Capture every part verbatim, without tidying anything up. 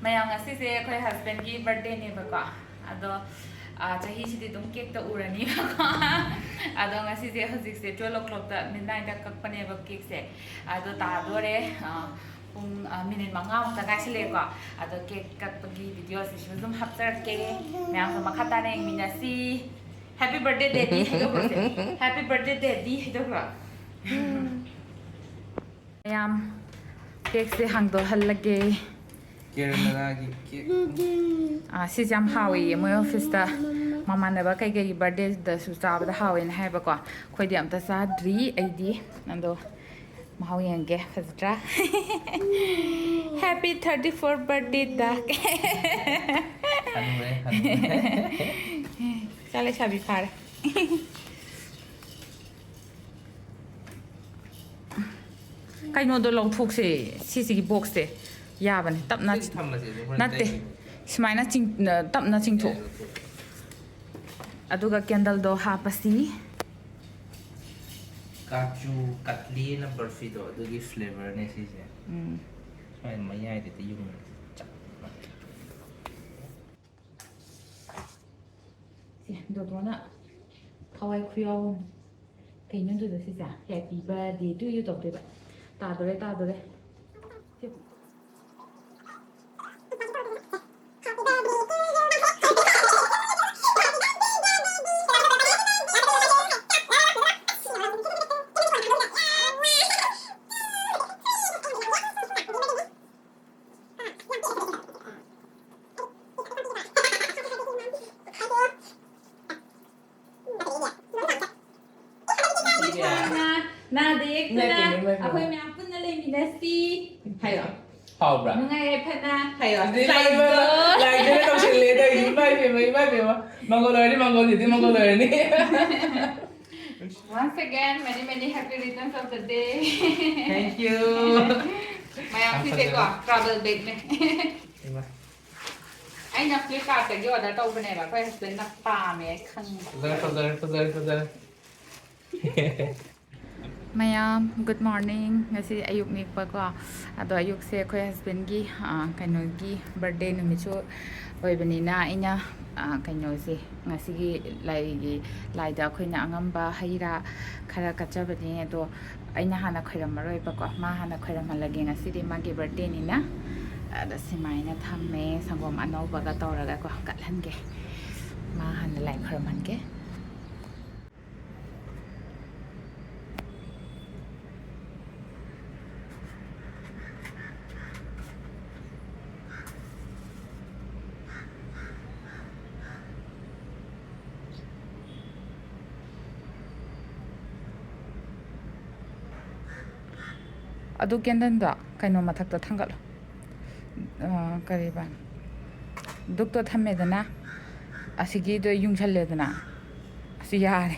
ꯃꯌꯥꯝ, ꯉꯁꯤꯁꯦ ꯑꯩꯈꯣꯏ husbandꯀꯤ birthdayꯅꯦꯕꯀꯣ꯫ ꯑꯗꯣ, ꯑ, ꯆꯍꯤꯁꯤꯗꯤ ꯑꯗꯨꯝ cakeꯇ ꯎꯔꯅꯤꯕꯀꯣ꯫ ꯑꯗꯣ ꯉꯁꯤꯁꯦ, ꯍꯧꯖꯤꯛꯁꯦ twelve o'clockꯇ, midnightꯇ ꯀꯛꯄꯅꯦꯕ cakeꯁꯦ꯫ ꯑꯗꯣ ꯇꯥꯗꯣꯔꯦ, ꯑ, ꯄꯨꯡ, ꯑ, minute ꯃꯉꯥꯃꯨꯛꯇ ꯉꯥꯏꯁꯤꯜꯂꯛꯑꯦꯀꯣ꯫ ꯑꯗꯣ cake ꯀꯛꯄꯒꯤ videoꯁꯤꯁꯨ ꯑꯗꯨꯝ ꯍꯥꯞꯆꯔꯛꯀꯦ꯫ ꯃꯌꯥꯝꯁꯨ ꯃꯈꯥ ꯇꯥꯅ ꯌꯦꯡꯃꯤꯟꯅꯁꯤ꯫ Happy birthday, daddy ꯍꯥꯏꯗꯣꯛꯈ꯭ꯔꯣꯁꯦ꯫ Happy birthday, daddy ꯍꯥꯏꯗꯣꯛꯈ꯭ꯔꯣ꯫ ꯃꯌꯥꯝ, cakeꯁꯦ ꯍꯥꯡꯗꯣꯛꯍꯜꯂꯒꯦ꯫ ꯀꯦꯔꯂꯥꯒꯤ cake꯫ ꯑꯥ, ꯁꯤꯁꯦ ꯌꯥꯝ ꯍꯥꯎꯋꯦꯌꯦ꯫ ꯃꯣꯏ officeꯇ ꯃꯃꯥꯟꯅꯕ ꯀꯩꯀꯩꯒꯤ birthdayꯗꯁꯨ ꯆꯥꯕꯗ ꯍꯥꯎꯋꯦꯅ ꯍꯥꯏꯕꯀꯣ꯫ ꯑꯩꯈꯣꯏꯗꯤ ꯑꯝꯇ ꯆꯥꯗ꯭ꯔꯤ ꯑꯩꯗꯤ꯫ ꯑꯗꯣ ꯃꯍꯥꯎ ꯌꯦꯡꯒꯦ, ꯐꯖꯗ꯭ꯔꯥ? Happy thirty four birthday ꯗ꯫ ꯍꯅꯨꯔꯦ, ꯍꯅꯨꯔꯦ꯫ ꯏꯆꯥ ꯂꯩꯁꯥꯕꯤ ꯐꯥꯔꯦ꯫ ꯀꯩꯅꯣꯗꯣ ꯂꯧꯊꯣꯛꯁꯦ, ꯁꯤꯁꯤꯒꯤ boxꯁꯦ꯫ ꯌꯥꯕꯅꯦ, ꯇꯞꯅ꯫ ꯁꯤ ꯊꯝꯃꯁꯦ, ꯑꯗꯨ ꯍꯣꯔꯦꯟ ꯅꯠꯇꯦ, ꯇꯩꯒꯦ꯫ ꯁꯨꯃꯥꯏꯅ ꯆꯤꯡ-, ꯇꯞꯅ ꯆꯤꯡꯊꯣꯛ꯫ ꯑꯗꯨꯒ candleꯗꯣ ꯍꯥꯞꯄꯁꯤ꯫ ꯀꯥꯖꯨ ꯀꯠꯂꯤꯅ ꯕꯔꯐꯤꯗꯣ, ꯑꯗꯨꯒꯤ flavorꯅꯦ ꯁꯤꯁꯦ꯫ ꯎꯝ꯫ ꯁꯨꯃꯥꯏꯅ ꯃꯌꯥꯏꯗꯗꯤ ꯌꯨꯡꯉꯒ ꯆꯞ ꯃꯥꯟꯅꯩ꯫ ꯁꯦ, ꯗꯣꯗꯣꯅ ꯊꯋꯥꯏ ꯈꯨꯌꯥꯎ ꯑꯃ꯫ ꯀꯩꯅꯣ ꯑꯗꯨꯗ ꯁꯤꯁꯦ? Happy birthday to you ꯇꯧꯗꯣꯏꯕ꯫ ꯇꯥꯗꯣꯔꯦ, ꯇꯥꯗꯣꯔꯦ꯫ ꯁꯦ꯫ ꯅꯥꯗ ꯌꯦꯛꯇꯅ ꯏꯃꯥꯏ ꯄꯦꯝꯃ, ꯏꯃꯥꯏ ꯄꯦꯝꯃ꯫ ꯑꯩꯈꯣꯏ ꯃꯌꯥꯝ ꯄꯨꯟꯅ ꯂꯩꯃꯤꯟꯅꯁꯤ꯫ ꯍꯥꯏꯌꯣ꯫ ꯍꯥꯎꯕ꯭ꯔꯥ? ꯅꯨꯡꯉꯥꯏꯔꯦ ꯐꯅ꯫ ꯍꯥꯏꯌꯣ꯫ ꯑꯗꯨꯗꯤ ꯏꯃꯥꯏ ꯄꯦꯝꯃ, ꯂꯥꯏꯗꯨꯅ ꯇꯧꯁꯤꯜꯂꯦ ꯇꯧꯔꯤꯁꯦ, ꯏꯃꯥꯏ ꯄꯦꯝꯃ, ꯏꯃꯥꯏ ꯄꯦꯝꯃ꯫ ꯃꯪꯒꯣꯜ ꯑꯣꯏꯔꯅꯤ, ꯃꯪꯒꯣꯜ, ꯍꯧꯖꯤꯛꯇꯤ ꯃꯪꯒꯣꯜ ꯑꯣꯏꯔꯅꯤ꯫ Once again, many, many happy returns of the day. Thank you. ꯃꯌꯥꯝ, ꯌꯥꯝ ꯁꯤꯁꯦꯀꯣ, ꯐꯖꯔꯦ꯫ Travel bagꯅꯦ꯫ ꯏꯃꯥ꯫ ꯑꯩꯅ Flipkartꯇꯒꯤ order ꯇꯧꯕꯅꯦꯕ, ꯑꯩꯈꯣꯏ husbandꯅ ꯄꯥꯝꯃꯦ ꯈꯪꯉꯦ꯫ ꯐꯖꯔꯦ, ꯐꯖꯔꯦ, ꯐꯖꯔꯦ, ꯐꯖꯔꯦ꯫ ꯃꯌꯥꯝ, good morning. ꯉꯁꯤ ꯑꯌꯨꯛꯅꯤꯛꯄꯀꯣ꯫ ꯑꯗꯣ ꯑꯌꯨꯛꯁꯦ ꯑꯩꯈꯣꯏ husbandꯒꯤ, ꯑ, ꯀꯩꯅꯣꯒꯤ birthday ꯅꯨꯃꯤꯠꯁꯨ ꯑꯣꯏꯕꯅꯤꯅ ꯑꯩꯅ, ꯑ, ꯀꯩꯅꯣꯁꯦ, ꯉꯁꯤꯒꯤ ꯂꯥꯏꯒꯤ, ꯂꯥꯏꯗ ꯑꯩꯈꯣꯏꯅ ꯑꯉꯝꯕ ꯍꯩ ꯔꯥ ꯈꯔ ꯀꯠꯆꯕꯅꯦ꯫ ꯑꯗꯣ ꯑꯩꯅ ꯍꯥꯟꯅ ꯈꯣꯏꯔꯝꯃꯔꯣꯏꯕꯀꯣ, ꯃꯥ ꯍꯥꯟꯅ ꯈꯣꯏꯔꯝꯍꯜꯂꯒꯦ꯫ ꯉꯁꯤꯗꯤ ꯃꯥꯒꯤ birthdayꯅꯤꯅ꯫ ꯑꯗ ꯁꯨꯃꯥꯏꯅ ꯊꯝꯃꯦ, ꯁꯪꯒꯣꯝ ꯑꯅꯧꯕꯒ ꯇꯧꯔꯒꯀꯣ, ꯀꯠꯍꯟꯒꯦ꯫ ꯃꯥ ꯍꯥꯟꯅ ꯂꯥꯏ ꯈꯣꯏꯔꯝꯍꯟꯒꯦ꯫ ꯑꯗꯨ candleꯗꯣ ꯀꯩꯅꯣ ꯃꯊꯛꯇ ꯊꯥꯡꯒꯠꯂꯣ꯫ ꯑ, ꯀꯔꯤꯕ? ꯙꯨꯞꯇꯣ ꯊꯝꯃꯦꯗꯅ, ꯑꯁꯤꯒꯤꯗꯣ ꯌꯨꯡꯁꯜꯂꯦꯗꯅ, ꯑꯁꯤ ꯌꯥꯔꯦ꯫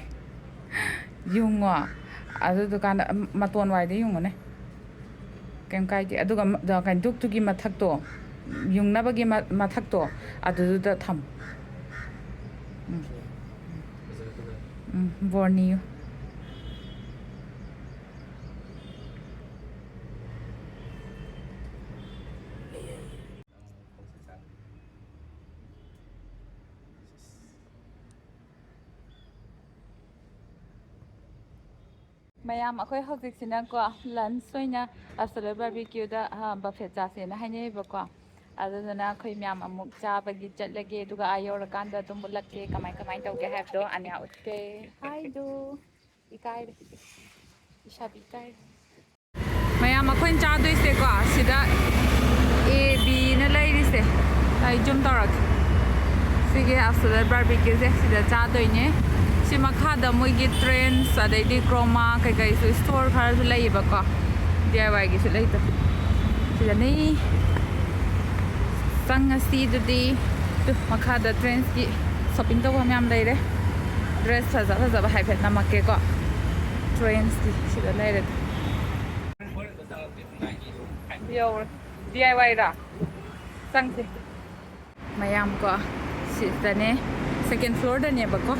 ꯌꯨꯡꯉꯣ꯫ ꯑꯗꯨꯗꯨꯀꯥꯟꯗ ꯃꯇꯣꯟ ꯋꯥꯏꯗ ꯌꯨꯡꯉꯨꯅꯦ꯫ ꯀꯩꯝ ꯀꯥꯏꯗꯦ꯫ ꯑꯗꯨꯒ ꯃ-, ꯀꯩꯅꯣ, ꯙꯨꯞꯇꯨꯒꯤ ꯃꯊꯛꯇꯣ, ꯌꯨꯡꯅꯕꯒꯤ ꯃ-, ꯃꯊꯛꯇꯣ, ꯑꯗꯨꯗꯨꯗ ꯊꯝꯃꯨ꯫ ꯎꯝ꯫ ꯎꯝ, ꯕꯣꯔ ꯅꯤꯌꯨ꯫ ꯃꯌꯥꯝ, ꯑꯩꯈꯣꯏ ꯍꯧꯖꯤꯛꯁꯤꯅꯀꯣ, lunch ꯑꯣꯏꯅ Absolute Barbecueꯗ, ꯑ, buffet ꯆꯥꯁꯦꯅ ꯍꯥꯏꯅꯩꯌꯦꯕꯀꯣ꯫ ꯑꯗꯨꯗꯨꯅ ꯑꯩꯈꯣꯏ ꯃꯌꯥꯝ ꯑꯃꯨꯛ ꯆꯥꯕꯒꯤ ꯆꯠꯂꯒꯦ, ꯑꯗꯨꯒ ꯑꯥ ꯌꯧꯔꯀꯥꯟꯗ ꯑꯗꯨꯝ ꯎꯠꯂꯛꯀꯦ, ꯀꯃꯥꯏ ꯀꯃꯥꯏ ꯇꯧꯒꯦ ꯍꯥꯏꯕꯗꯣ꯫ ꯑꯅꯤꯌꯥ ꯎꯠꯀꯦ꯫ ꯍꯥꯏꯗꯨ꯫ ꯏꯀꯥꯏꯔꯦ꯫ ꯏꯁꯥꯗꯤ ꯏꯀꯥꯏꯔꯦ꯫ ꯃꯌꯥꯝ, ꯑꯩꯈꯣꯏꯅ ꯆꯥꯗꯣꯏꯁꯦꯀꯣ, ꯁꯤꯗ A Bꯅ ꯂꯩꯔꯤꯁꯦ ꯑꯩ zoom ꯇꯧꯔꯛꯀꯦ꯫ ꯁꯤꯒꯤ Absolute Barbecueꯁꯦ ꯁꯤꯗ ꯆꯥꯗꯣꯏꯅꯦ꯫ ꯁꯤ ꯃꯈꯥꯗ ꯃꯣꯏꯒꯤ Trends, ꯑꯗꯩꯗꯤ Croma ꯀꯩꯀꯩꯁꯨ store ꯈꯔꯁꯨ ꯂꯩꯌꯦꯕꯀꯣ, DIYꯒꯤꯁꯨ ꯂꯩꯇꯕ꯫ ꯁꯤꯗꯅꯤ꯫ ꯆꯪꯉꯁꯤ ꯑꯗꯨꯗꯤ꯫ ꯇꯨ, ꯃꯈꯥꯗ Trendsꯀꯤ shopping ꯇꯧꯕ ꯃꯌꯥꯝ ꯂꯩꯔꯦ꯫ Dress ꯐꯖ ꯐꯖꯕ ꯍꯥꯏꯐꯦꯠ ꯅꯝꯃꯛꯀꯦꯀꯣ꯫ Trendsꯀꯤ ꯁꯤꯗ ꯂꯩꯔꯦ꯫ ꯌꯧꯔꯦ꯫ DIYꯔꯥ? ꯆꯪꯁꯦ꯫ ꯃꯌꯥꯝ ꯀꯣ, ꯁꯤꯗꯅꯦ, second floorꯗꯅꯦꯕꯀꯣ꯫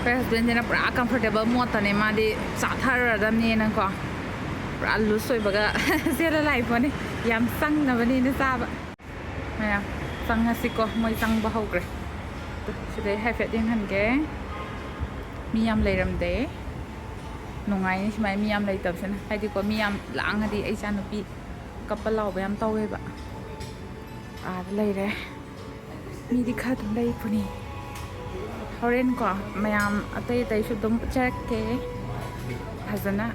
ꯑꯩꯈꯣꯏ ꯍꯁꯕꯦꯟꯁꯤꯅ ꯄꯨꯔꯥ ꯀꯝꯐꯣꯔꯇꯦꯕꯜ ꯃꯣꯠꯇꯅꯦ, ꯃꯥꯗꯤ ꯆꯥꯊꯔꯗꯕꯅꯦꯅꯀꯣ, ꯄꯨꯔꯥ ꯂꯨꯁ ꯑꯣꯏꯕꯒ ꯁꯦꯠꯂ ꯂꯥꯛꯏ ꯄꯣꯠꯅꯤ, ꯌꯥꯝ ꯆꯪꯅꯕꯅꯦꯅ ꯆꯥꯕ꯫ ꯃꯌꯥꯝ ꯆꯪꯉꯁꯤꯀꯣ, ꯃꯣꯏ ꯆꯪꯕ ꯍꯧꯈ꯭ꯔꯦ꯫ ꯇꯨ, ꯁꯤꯗꯩ ꯍꯥꯏꯐꯦꯠ ꯌꯦꯡꯍꯟꯒꯦ꯫ ꯃꯤ ꯌꯥꯝ ꯂꯩꯔꯝꯗꯦ꯫ ꯅꯨꯡꯉꯥꯏꯅꯤ ꯁꯨꯃꯥꯏꯅ ꯃꯤ ꯌꯥꯝ ꯂꯩꯇꯕꯁꯤꯅ, ꯍꯥꯏꯗꯤꯀꯣ, ꯃꯤ ꯌꯥꯝ ꯂꯥꯡꯉꯗꯤ ꯑꯩ ꯏꯆꯥꯅꯨꯄꯤ ꯀꯞꯄ ꯂꯥꯎꯕ ꯌꯥꯝ ꯇꯧꯋꯦꯕ꯫ ꯑꯥꯗ ꯂꯩꯔꯦ꯫ ꯃꯤꯗꯤ ꯈꯔ ꯑꯗꯨꯝ ꯂꯩ ꯄꯨꯅꯤ꯫ ꯍꯣꯔꯦꯟꯀꯣ ꯃꯌꯥꯝ ꯑꯇꯩ ꯑꯇꯩꯁꯨ ꯑꯗꯨꯝ ꯎꯠꯆꯔꯛꯀꯦ꯫ ꯐꯖꯅ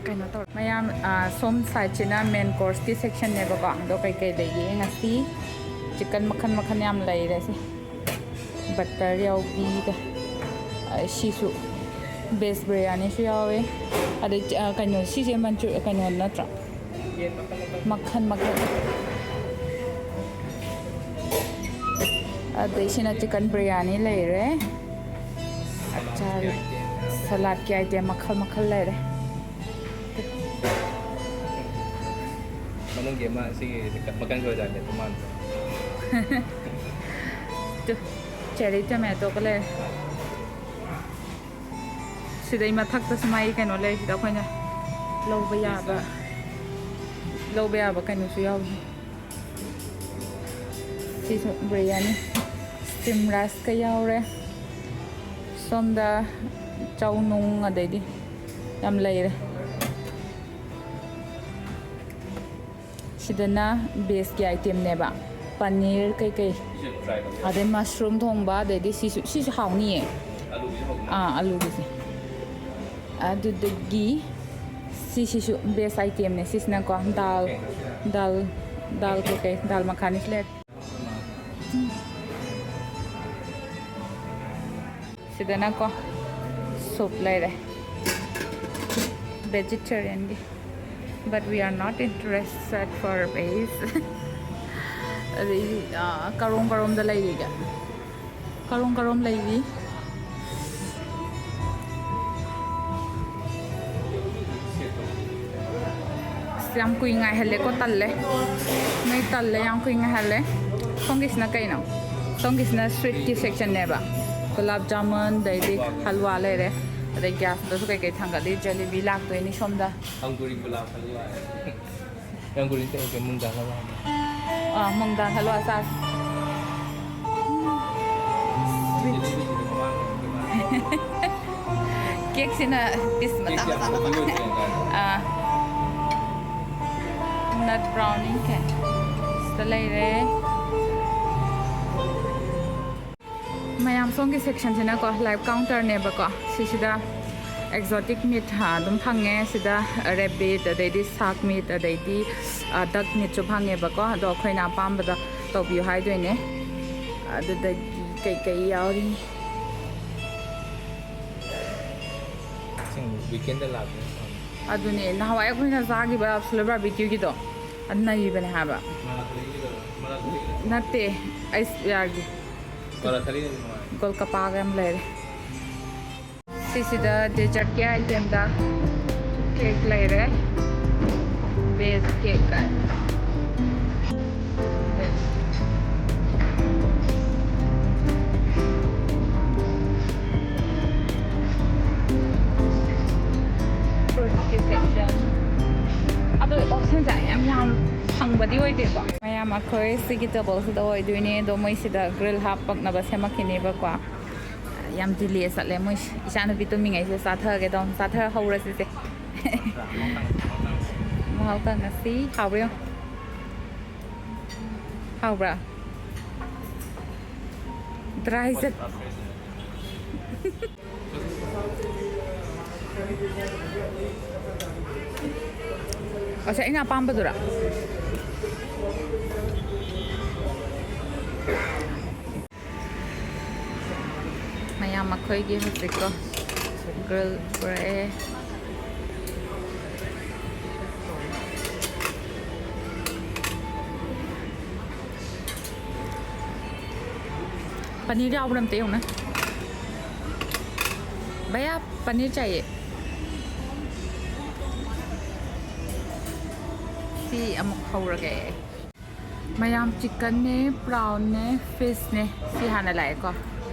ꯀꯩꯅꯣ ꯇꯧꯔꯦ꯫ ꯃꯌꯥꯝ, ꯑ, ꯁꯣꯝ ꯁꯥꯏꯠꯁꯤꯅ ꯃꯦꯟ ꯀꯣꯔꯁꯀꯤ ꯁꯦꯛꯁꯟꯅꯦꯕꯀꯣ꯫ ꯑꯗꯣ ꯀꯩꯀꯩ ꯂꯩꯒꯦ ꯌꯦꯡꯉꯁꯤ꯫ ꯆꯤꯛꯀꯟ ꯃꯈꯜ ꯃꯈꯜ ꯌꯥꯝ ꯂꯩꯔꯦ ꯁꯦ꯫ ꯕꯇꯔ ꯌꯥꯎꯕꯤꯒ꯫ ꯑ, ꯁꯤꯁꯨ ꯕꯦꯖ ꯕꯤꯔꯌꯥꯅꯤꯁꯨ ꯌꯥꯎꯋꯦ꯫ ꯑꯗꯩ, ꯑ, ꯀꯩꯅꯣ, ꯁꯤꯁꯦ ꯃꯟꯆꯨ-, ꯀꯩꯅꯣ ꯅꯠꯇ꯭ꯔꯣ? ꯃꯈꯜ ꯃꯈꯜ꯫ ꯑꯗꯩ ꯁꯤꯅ ꯆꯤꯛꯀꯟ ꯕꯤꯔꯌꯥꯅꯤ ꯂꯩꯔꯦ꯫ ꯑꯆꯥꯔ, ꯁꯂꯥꯗꯀꯤ ꯑꯥꯏꯇꯦꯝ ꯃꯈꯜ ꯃꯈꯜ ꯂꯩꯔꯦ꯫ ꯃꯅꯨꯡꯒꯤ ꯑꯃ ꯁꯤꯒꯤ ꯃꯈꯟ ꯈꯣꯏꯗꯥꯏꯅꯦ ꯇꯣꯉꯥꯟꯕ꯫ ꯇꯨ, ꯆꯦꯔꯤ ꯇꯣꯃꯦꯇꯣꯒ ꯂꯩꯔꯦ꯫ ꯁꯤꯗꯩ ꯃꯊꯛꯇꯁꯨ ꯃꯥꯒꯤ ꯀꯩꯅꯣ ꯂꯩ, ꯁꯤꯗ ꯑꯩꯈꯣꯏꯅ ꯂꯧꯕ ꯌꯥꯕ, ꯂꯧꯕ ꯌꯥꯕ ꯀꯩꯅꯣꯁꯨ ꯌꯥꯎꯔꯤ꯫ ꯁꯤꯁꯨ ꯕꯤꯔꯌꯥꯅꯤ, ꯁ꯭ꯇꯤꯝ ꯔꯥꯏꯁꯀ ꯌꯥꯎꯔꯦ꯫ ꯁꯣꯝꯗ ꯆꯧ ꯅꯨꯡ ꯑꯗꯩꯗꯤ ꯌꯥꯝ ꯂꯩꯔꯦ꯫ ꯁꯤꯗꯅ ꯕꯦꯖꯀꯤ ꯑꯥꯏꯇꯦꯝꯅꯦꯕ, ꯄꯅꯤꯔ ꯀꯩꯀꯩ, ꯑꯗꯩ ꯃꯁꯔꯨꯝ ꯊꯣꯡꯕ, ꯑꯗꯩꯗꯤ ꯁꯤꯁꯨ, ꯁꯤꯁꯨ ꯍꯥꯎꯅꯤꯌꯦ꯫ ꯑꯥ, ꯑꯂꯨꯒꯤꯁꯦ꯫ ꯑꯗꯨꯗꯒꯤ ꯁꯤꯁꯤꯁꯨ ꯕꯦꯖ ꯑꯥꯏꯇꯦꯝꯅꯦ꯫ ꯁꯤꯁꯤꯅꯀꯣ ꯗꯥꯜ, ꯗꯥꯜ, ꯗꯥꯜ ꯀꯩꯀꯩ, ꯗꯥꯜ ꯃꯈꯥꯅꯤꯁꯨ ꯂꯩꯔꯦ꯫ ꯁꯤꯗꯅꯀꯣ ꯁꯨꯞ ꯂꯩꯔꯦ ꯚꯦꯖꯤꯇꯦꯔꯤꯌꯟꯒꯤ, but we are not interested for veg꯫ ꯑꯗꯩ, ꯑ, ꯀꯔꯣꯝ ꯀꯔꯣꯝꯗ ꯂꯩꯔꯤꯒꯦ? ꯀꯔꯣꯝ ꯀꯔꯣꯝ ꯂꯩꯔꯤ? ꯑꯁ, ꯌꯥꯝ ꯀꯨꯏ ꯉꯥꯏꯍꯜꯂꯦꯀꯣ, ꯇꯜꯂꯦ꯫ ꯅꯣꯏ ꯇꯜꯂꯦ, ꯌꯥꯝ ꯀꯨꯏ ꯉꯥꯏꯍꯜꯂꯦ꯫ ꯁꯣꯝꯒꯤꯁꯤꯅ ꯀꯩꯅꯣ? ꯁꯣꯝꯒꯤꯁꯤꯅ ꯁ꯭ꯋꯤꯠꯀꯤ ꯁꯦꯛꯁꯟꯅꯦꯕ꯫ ꯒꯨꯂꯥꯞ ꯖꯥꯃꯨꯟ, ꯑꯗꯩꯗꯤ ꯍꯜꯋꯥ ꯂꯩꯔꯦ꯫ ꯑꯗꯩ ꯒ꯭ꯌꯥꯁꯇꯁꯨ ꯀꯩꯀꯩ ꯊꯥꯡꯒꯠꯂꯤ, ꯖꯦꯂꯤꯕꯤ ꯂꯥꯛꯇꯣꯏꯅꯤ ꯁꯣꯝꯗ꯫ Anguri gulab halwa. Anguri ꯅꯠꯇꯦ, ꯃꯨꯡꯗꯥꯜ ꯍꯜꯋꯥ ꯍꯥꯏꯕ꯫ ꯑꯥ, ꯃꯨꯡꯗꯥꯜ ꯍꯜꯋꯥ ꯆꯥꯁꯤ꯫ ꯀꯦꯛꯁꯤꯅ ꯄꯤꯁ ꯃꯆꯥ ꯃꯆꯥ ꯃꯆꯥ꯫ ꯑꯥ꯫ Nut browning ꯀꯦꯛ ꯁꯤꯗ ꯂꯩꯔꯦ꯫ ꯃꯌꯥꯝ ꯁꯣꯝꯒꯤ ꯁꯦꯛꯁꯟꯁꯤꯅꯀꯣ, ꯂꯥꯏꯐ ꯀꯥꯎꯟꯇꯔꯅꯦꯕꯀꯣ꯫ ꯁꯤꯁꯤꯗ ꯑꯦꯛꯖꯣꯇꯤꯛ ꯃꯤꯠ ꯑꯗꯨꯝ ꯐꯪꯉꯦ꯫ ꯁꯤꯗ ꯔꯦꯕꯤꯠ, ꯑꯗꯩꯗꯤ ꯁꯥꯛ ꯃꯤꯠ, ꯑꯗꯩꯗꯤ ꯗꯛ ꯃꯤꯠꯁꯨ ꯐꯪꯉꯦꯕꯀꯣ꯫ ꯑꯗꯣ ꯑꯩꯈꯣꯏꯅ ꯑꯄꯥꯝꯕꯗ ꯇꯧꯕꯤꯌꯨ ꯍꯥꯏꯗꯣꯏꯅꯦ꯫ ꯑꯗꯨꯗꯒꯤ ꯀꯩꯀꯩ ꯌꯥꯎꯔꯤ? ꯁꯤꯡ ꯋꯤꯀꯦꯟꯗ ꯂꯥꯛꯄꯅꯦ꯫ ꯑꯗꯨꯅꯦ ꯅꯍꯥꯟꯋꯥꯏ ꯑꯩꯈꯣꯏꯅ ꯆꯥꯈꯤꯕ ꯁꯨꯂꯔ ꯕꯥꯔꯕꯤꯀ꯭ꯌꯨꯒꯤꯗꯣ, ꯑꯗꯨ ꯅꯩꯕꯅꯦ ꯍꯥꯏꯕ꯫ ꯃꯔꯥꯊꯂꯤꯒꯤꯗꯣ, ꯃꯔꯥꯊꯂꯤ꯫ ꯅꯠꯇꯦ, ꯑꯩꯁ ꯌꯥꯔꯒꯤ ꯃꯔꯥꯊꯂꯤꯅ ꯅꯨꯡꯉꯥꯏ꯫ ꯒꯣꯜꯀꯄꯥꯒ ꯌꯥꯝ ꯂꯩꯔꯦ꯫ ꯁꯤꯁꯤꯗ ꯗꯦꯖꯔꯠꯀꯤ ꯑꯥꯏꯇꯦꯝꯗ ꯀꯦꯛ ꯂꯩꯔꯦ, ꯕꯦꯁ ꯀꯦꯛ ꯀꯥꯏꯅ꯫ Fruitsꯀꯤ section꯫ ꯑꯗꯣ optionꯁꯦ ꯌꯥꯝ ꯌꯥꯝ ꯐꯪꯕꯗꯤ ꯑꯣꯏꯗꯦꯀꯣ꯫ ꯃꯌꯥꯝ ꯑꯩꯈꯣꯏ ꯁꯤꯒꯤ ꯇꯦꯕꯜꯁꯤꯗ ꯑꯣꯏꯗꯣꯏꯅꯦ꯫ ꯑꯗꯣ ꯃꯣꯏꯁꯤꯗ grill ꯍꯥꯞꯄꯛꯅꯕ ꯁꯦꯝꯃꯛꯈꯤꯅꯦꯕꯀꯣ꯫ ꯌꯥꯝ delay ꯆꯠꯂꯦ ꯃꯣꯏꯁꯦ꯫ ꯏꯆꯥꯅꯨꯄꯤ ꯇꯨꯝꯃꯤꯉꯩꯁꯤꯗ ꯆꯥꯊꯔꯒꯦ ꯇꯧꯅꯤ꯫ ꯆꯥꯊꯔ ꯍꯧꯔꯁꯤꯁꯦ꯫ ꯃꯍꯥꯎ ꯇꯪꯉꯁꯤ꯫ ꯍꯥꯎꯕ꯭ꯔꯥ ꯌꯦꯡꯉꯨ꯫ ꯍꯥꯎꯕ꯭ꯔꯥ? Dry ꯆꯠ꯫ ꯑꯁ, ꯑꯩꯅ ꯑꯄꯥꯝꯕꯗꯨꯔꯥ? ꯃꯌꯥꯝ ꯑꯩꯈꯣꯏꯒꯤ ꯍꯧꯖꯤꯛꯀꯣ grill ꯄꯨꯔꯛꯑꯦ꯫ ꯄꯅꯤꯔ ꯌꯥꯎꯕ꯭ꯔꯥ ꯑꯝꯇ ꯌꯦꯡꯉꯨꯅꯦ꯫ ꯚꯩꯌꯥ, ꯄꯅꯤꯔ ꯆꯥꯏꯌꯦ꯫ ꯁꯤ ꯑꯃꯨꯛ ꯍꯧꯔꯒꯦ꯫ ꯃꯌꯥꯝ chickenꯅꯦ, prawnꯅꯦ, fishꯅꯦ꯫ ꯁꯤ ꯍꯥꯟꯅ ꯂꯥꯛꯑꯦꯀꯣ꯫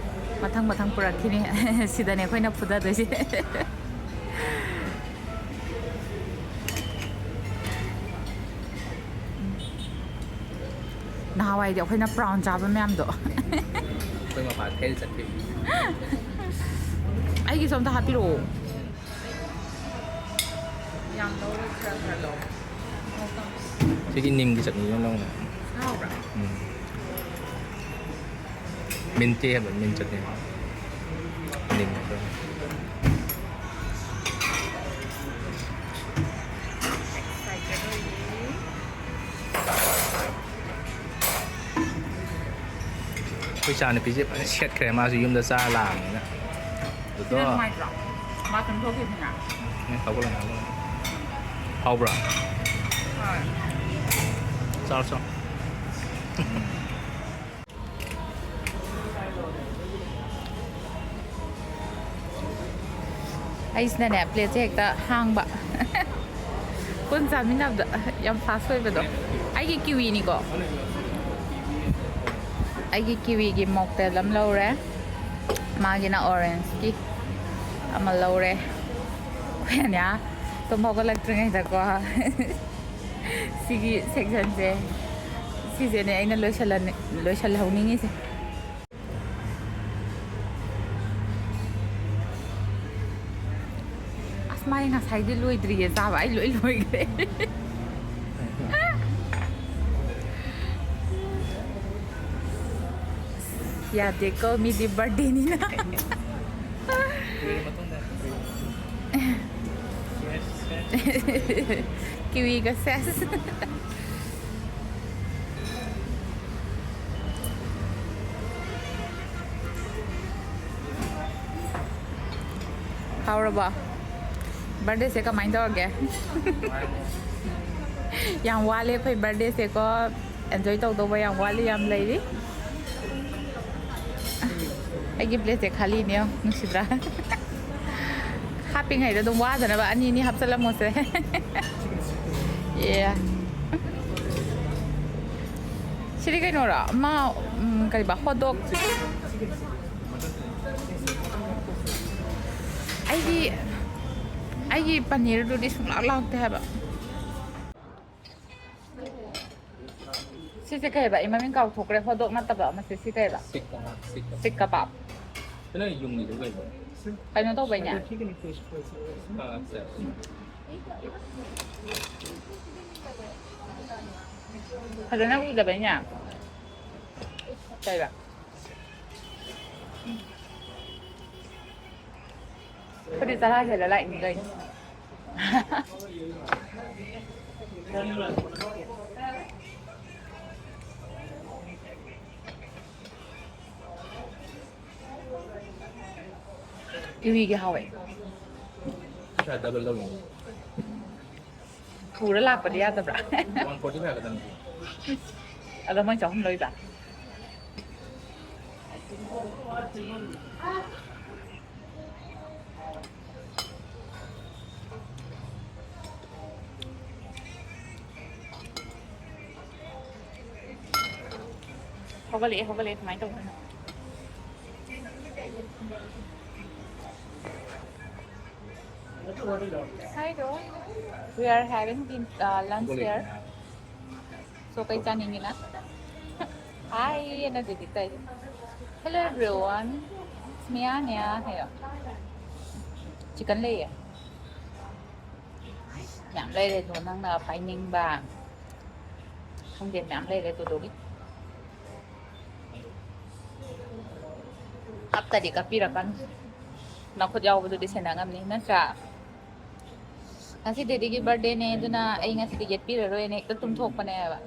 ꯃꯊꯪ ꯃꯊꯪ ꯄꯨꯔꯛꯈꯤꯅꯤ꯫ ꯁꯤꯗꯅꯦ ꯑꯩꯈꯣꯏꯅ ꯐꯨꯗꯗꯣꯏꯁꯦ꯫ ꯅꯍꯥꯟꯋꯥꯏꯗꯤ ꯑꯩꯈꯣꯏꯅ ꯄ꯭ꯔꯥꯎꯟ ꯆꯥꯕ ꯃꯌꯥꯝꯗꯣ꯫ ꯑꯩꯈꯣꯏ ꯃꯄꯥ ꯊꯩꯔ ꯆꯠꯈꯤꯕ꯫ ꯑꯩꯒꯤꯁꯨ ꯑꯝꯇ ꯍꯥꯞꯄꯤꯔꯛꯑꯣ꯫ ꯌꯥꯝ ꯂꯧꯔꯣꯏ, ꯈꯔ ꯈꯔ ꯂꯧ꯫ ꯁꯤꯒꯤ ꯅꯤꯝꯒꯤ ꯆꯠꯅꯤ ꯑꯣꯏꯅ ꯂꯧꯅ꯫ ꯍꯥꯎꯕ꯭ꯔꯥ? ꯎꯝ꯫ ꯃꯤꯟꯇꯤ ꯍꯥꯏꯕ, ꯃꯤꯟ ꯆꯠꯅꯤ ꯍꯥꯏꯕ꯫ ꯅꯤꯝ ꯍꯥꯏꯕ꯫ ꯑꯩꯈꯣꯏ ꯏꯆꯥ ꯅꯨꯄꯤꯁꯦ ꯐꯖꯅ ꯁꯦꯠꯈ꯭ꯔꯦ, ꯃꯥꯁꯨ ꯌꯨꯝꯗ ꯆꯥꯔ ꯂꯥꯛꯑꯕꯅꯤꯅ꯫ ꯑꯗꯨꯗꯣ꯫ ꯁꯤꯅ ꯅꯨꯡꯉꯥꯏꯇ꯭ꯔꯣ? ꯃꯥ ꯇꯨꯝꯊꯣꯛꯈꯤꯕꯅꯤꯅ꯫ ꯎꯝ, ꯍꯧꯒꯠꯂꯣ, ꯍꯧꯒꯠꯂꯣ꯫ ꯍꯥꯎꯕ꯭ꯔꯥ? ꯍꯣꯏ꯫ ꯆꯥꯔꯣ, ꯆꯥꯔꯣ꯫ ꯑꯩꯁꯤꯅꯅꯦ, ꯄ꯭ꯂꯦꯠꯁꯦ ꯍꯦꯛꯇ ꯍꯥꯡꯕ꯫ ꯄꯨꯟ ꯆꯥꯃꯤꯟꯅꯕꯗ ꯌꯥꯝ ꯐꯥꯁ ꯑꯣꯏꯕꯗꯣ꯫ ꯑꯩꯒꯤ ꯀꯤꯋꯤꯅꯤꯀꯣ꯫ ꯑꯩꯒꯤ ꯀꯤꯋꯤꯒꯤ ꯃꯣꯛꯇꯦꯜ ꯑꯃ ꯂꯧꯔꯦ꯫ ꯃꯥꯒꯤꯅ ꯑꯣꯔꯦꯟꯖꯀꯤ ꯑꯃ ꯂꯧꯔꯦ꯫ ꯑꯩꯈꯣꯏ ꯑꯅꯤꯌꯥ ꯇꯨꯝ ꯍꯧꯒꯠꯂꯛꯇ꯭ꯔꯤꯉꯩꯗꯀꯣ꯫ ꯁꯤꯒꯤ ꯁꯦꯛꯁꯟꯁꯦ, ꯁꯤꯁꯦꯅꯦ ꯑꯩꯅ ꯂꯣꯏꯁꯜꯂꯟ-, ꯂꯣꯏꯁꯜꯍꯧꯅꯤꯡꯉꯤꯁꯦ꯫ ꯑꯁ, ꯃꯥꯏ ꯉꯁꯥꯏꯗꯤ ꯂꯣꯏꯗ꯭ꯔꯤꯌꯦ ꯆꯥꯕ, ꯑꯩ ꯂꯣꯏ ꯂꯣꯏꯈ꯭ꯔꯦ꯫ ꯌꯥꯗꯦꯀꯣ, ꯃꯤꯗꯤ ꯕꯥꯔꯗꯦꯅꯤꯅ꯫ ꯂꯣꯏꯔ ꯃꯇꯨꯡꯗ꯫ ꯀꯤꯋꯤꯒ ꯁꯦꯁ꯫ ꯍꯥꯎꯔꯕꯣ? ꯕꯥꯔꯗꯦꯁꯦ ꯀꯃꯥꯏꯅ ꯇꯧꯔꯒꯦ? ꯌꯥꯝ ꯋꯥꯠꯂꯦ ꯑꯩꯈꯣꯏ ꯕꯥꯔꯗꯦꯁꯦꯀꯣ꯫ ꯑꯦꯟꯖꯣꯏ ꯇꯧꯗꯧꯕ ꯌꯥꯝ ꯋꯥꯠꯂꯤ, ꯌꯥꯝ ꯂꯩꯔꯤ꯫ ꯑꯩꯒꯤ ꯄ꯭ꯂꯦꯠꯁꯦ ꯈꯥꯂꯤꯅꯦ, ꯌꯦꯡꯉꯣ, ꯅꯨꯡꯁꯤꯗ꯭ꯔꯥ? ꯍꯥꯞꯄꯤꯉꯩꯗ ꯑꯗꯨꯝ ꯋꯥꯗꯅꯕ ꯑꯅꯤ ꯑꯅꯤ ꯍꯥꯞꯆꯜꯂꯝꯃꯣꯁꯦ꯫ ꯑꯦ꯫ ꯁꯤꯗꯤ ꯀꯩꯅꯣꯔꯣ? ꯑꯃ, ꯎꯝ, ꯀꯔꯤꯕ? ꯍꯣꯠ ꯗꯣꯒ꯫ ꯑꯩꯒꯤ ꯑꯩꯒꯤ ꯄꯅꯤꯔꯗꯨꯗꯤ ꯁꯨꯡꯂꯥꯛ ꯂꯥꯛꯇꯦ ꯍꯥꯏꯕ꯫ ꯁꯤꯁꯦ ꯀꯩ ꯍꯥꯏꯕ? ꯑꯩ ꯃꯃꯤꯡ ꯀꯥꯎꯊꯣꯛꯈ꯭ꯔꯦ꯫ ꯍꯣꯗꯣꯛ ꯅꯠꯇꯕ ꯑꯃꯁꯦ, ꯁꯤ ꯀꯩ ꯍꯥꯏꯕ? ꯁꯤꯛ ꯀꯕꯥꯕ꯫ ꯁꯤꯛ ꯀꯕꯥꯕ꯫ ꯁꯤꯛ ꯀꯕꯥꯕ꯫ ꯀꯩꯅꯣ ꯌꯨꯡꯉꯤꯗꯨ ꯀꯩꯅꯣ? ꯀꯩꯅꯣ ꯇꯧꯕꯩꯅꯦ꯫ ꯑꯥ, ꯁꯦ꯫ ꯐꯖꯅ ꯎꯗꯕꯩꯅꯦ꯫ ꯀꯩꯕ? ꯑꯩꯈꯣꯏꯗꯤ ꯆꯔꯥ ꯍꯦꯜꯂ ꯂꯥꯛꯏꯅꯤ ꯀꯩꯅꯣ꯫ ꯀꯤꯋꯤꯒꯤ ꯍꯥꯎꯋꯦ꯫ ꯄꯩꯁꯥ ꯗꯕꯜ ꯇꯧꯅꯤ꯫ ꯄꯨꯔ ꯂꯥꯛꯄꯗꯤ ꯌꯥꯗꯕ꯭ꯔꯥ? ꯋꯥꯟ ꯐꯣꯔꯇꯤ ꯐꯥꯏꯚ ꯈꯛꯇꯅꯤ꯫ ꯑꯗꯣ ꯃꯣꯏ ꯆꯍꯨꯝ ꯂꯧꯔꯤꯕ? ꯍꯧꯒꯠꯂꯛꯑꯦ, ꯍꯧꯒꯠꯂꯛꯑꯦ, ꯀꯃꯥꯏꯅ ꯇꯧꯕꯅꯣ? Hi, doll. We are having din-, uh, lunch here. So, ꯀꯩ ꯆꯥꯅꯤꯡꯉꯤꯅ? Hi, ꯑꯅ ꯗꯤꯗꯤ ꯇꯧꯔꯤꯁꯦ꯫ Hello, everyone. It's Mia Nia ꯍꯥꯏꯌꯣ꯫ Chicken ꯂꯩꯌꯦ꯫ ꯌꯥꯝ ꯂꯩꯔꯦ ꯑꯗꯣ, ꯅꯪꯅ ꯄꯥꯏꯅꯤꯡꯕ ꯈꯪꯗꯦ, ꯃꯌꯥꯝ ꯂꯩꯔꯦ ꯑꯗꯨꯗꯨꯒꯤ꯫ ꯀꯞꯇꯗꯤ ꯀꯞꯄꯤꯔꯛꯀꯅꯨ꯫ ꯅꯈꯨꯠ ꯌꯥꯎꯕꯗꯨꯗꯤ ꯁꯦꯟꯅ ꯉꯝꯅꯤ ꯅꯠꯇ꯭ꯔꯥ? ꯉꯁꯤ ꯗꯦꯗꯤꯒꯤ birthdayꯅꯦ, ꯑꯗꯨꯅ ꯑꯩ ꯉꯁꯤꯗꯤ ꯌꯦꯠꯄꯤꯔꯔꯣꯏꯅ ꯍꯦꯛꯇ ꯇꯨꯝꯊꯣꯛꯄꯅꯦꯕ꯫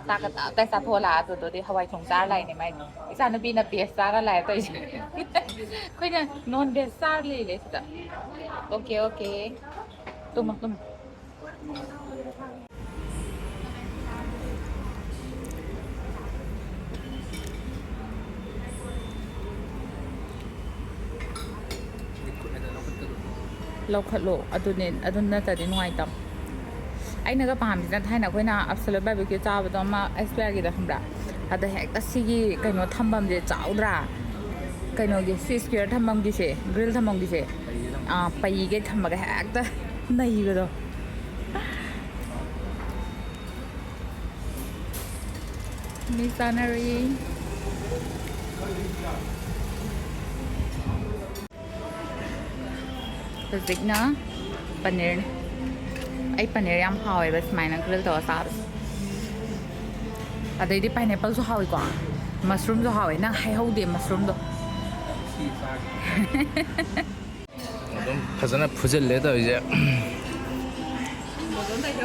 ꯆꯥꯛꯀ ꯇꯞ ꯇꯥꯏ ꯆꯥꯊꯣꯛꯑ ꯂꯥꯛꯑ ꯑꯗꯨꯗꯨꯗꯤ ꯍꯋꯥꯏ ꯊꯣꯡ ꯆꯥꯔ ꯂꯥꯛꯏꯅꯦ ꯃꯥꯏꯗꯤ꯫ ꯏꯆꯥꯅꯨꯄꯤꯅ veg ꯆꯥꯔ ꯂꯥꯛꯑꯦ ꯇꯧꯔꯤꯁꯦ꯫ ꯑꯩꯈꯣꯏꯅ non veg ꯆꯥꯔ ꯂꯩꯔꯦ ꯁꯤꯗ꯫ Okay, okay. ꯇꯨꯝꯃꯣ, ꯇꯨꯝꯃꯣ꯫ ꯂꯧꯈꯠꯂꯣ, ꯑꯗꯨꯅꯦ, ꯑꯗꯨ ꯅꯠꯇ꯭ꯔꯗꯤ ꯅꯨꯡꯉꯥꯏꯇꯕ꯫ ꯑꯩꯅꯒ ꯄꯥꯝꯃꯤꯁꯤꯅ ꯊꯥꯏꯅ ꯑꯩꯈꯣꯏꯅ Absolute Barbecue ꯆꯥꯕꯗꯣ ꯑꯃ ꯑꯦꯁ ꯕꯤ ꯑꯥꯔꯒꯤꯗ ꯈꯪꯕ꯭ꯔꯥ? ꯑꯗ ꯍꯦꯛꯇ ꯁꯤꯒꯤ ꯀꯩꯅꯣ ꯊꯝꯐꯝꯁꯦ ꯆꯥꯎꯗ꯭ꯔꯥ? ꯀꯩꯅꯣꯒꯤ ꯁꯤ square ꯊꯝꯐꯝꯒꯤꯁꯦ, grill ꯊꯝꯐꯝꯒꯤꯁꯦ꯫ ꯑꯥ, ꯄꯩꯒꯩ ꯊꯝꯃꯒ ꯍꯦꯛꯇ ꯅꯩꯕꯗꯣ꯫ ꯃꯤ ꯆꯥꯅꯔꯤ꯫ ꯍꯧꯖꯤꯛꯅ ꯄꯅꯤꯔꯅꯤ꯫ ꯑꯩ ꯄꯅꯤꯔ ꯌꯥꯝ ꯍꯥꯎꯋꯦꯕ ꯁꯨꯃꯥꯏꯅ grill ꯇꯧꯔ ꯆꯥꯕꯁꯦ꯫ ꯑꯗꯩꯗꯤ pineappleꯁꯨ ꯍꯥꯎꯋꯤꯀꯣ, mushroomꯁꯨ ꯍꯥꯎꯋꯦ꯫ ꯅꯪ ꯍꯥꯏꯍꯧꯗꯦ mushroomꯗꯣ꯫ ꯑꯗꯨꯝ ꯐꯖꯅ ꯐꯨꯖꯤꯜꯂꯦ ꯇꯧꯔꯤꯁꯦ꯫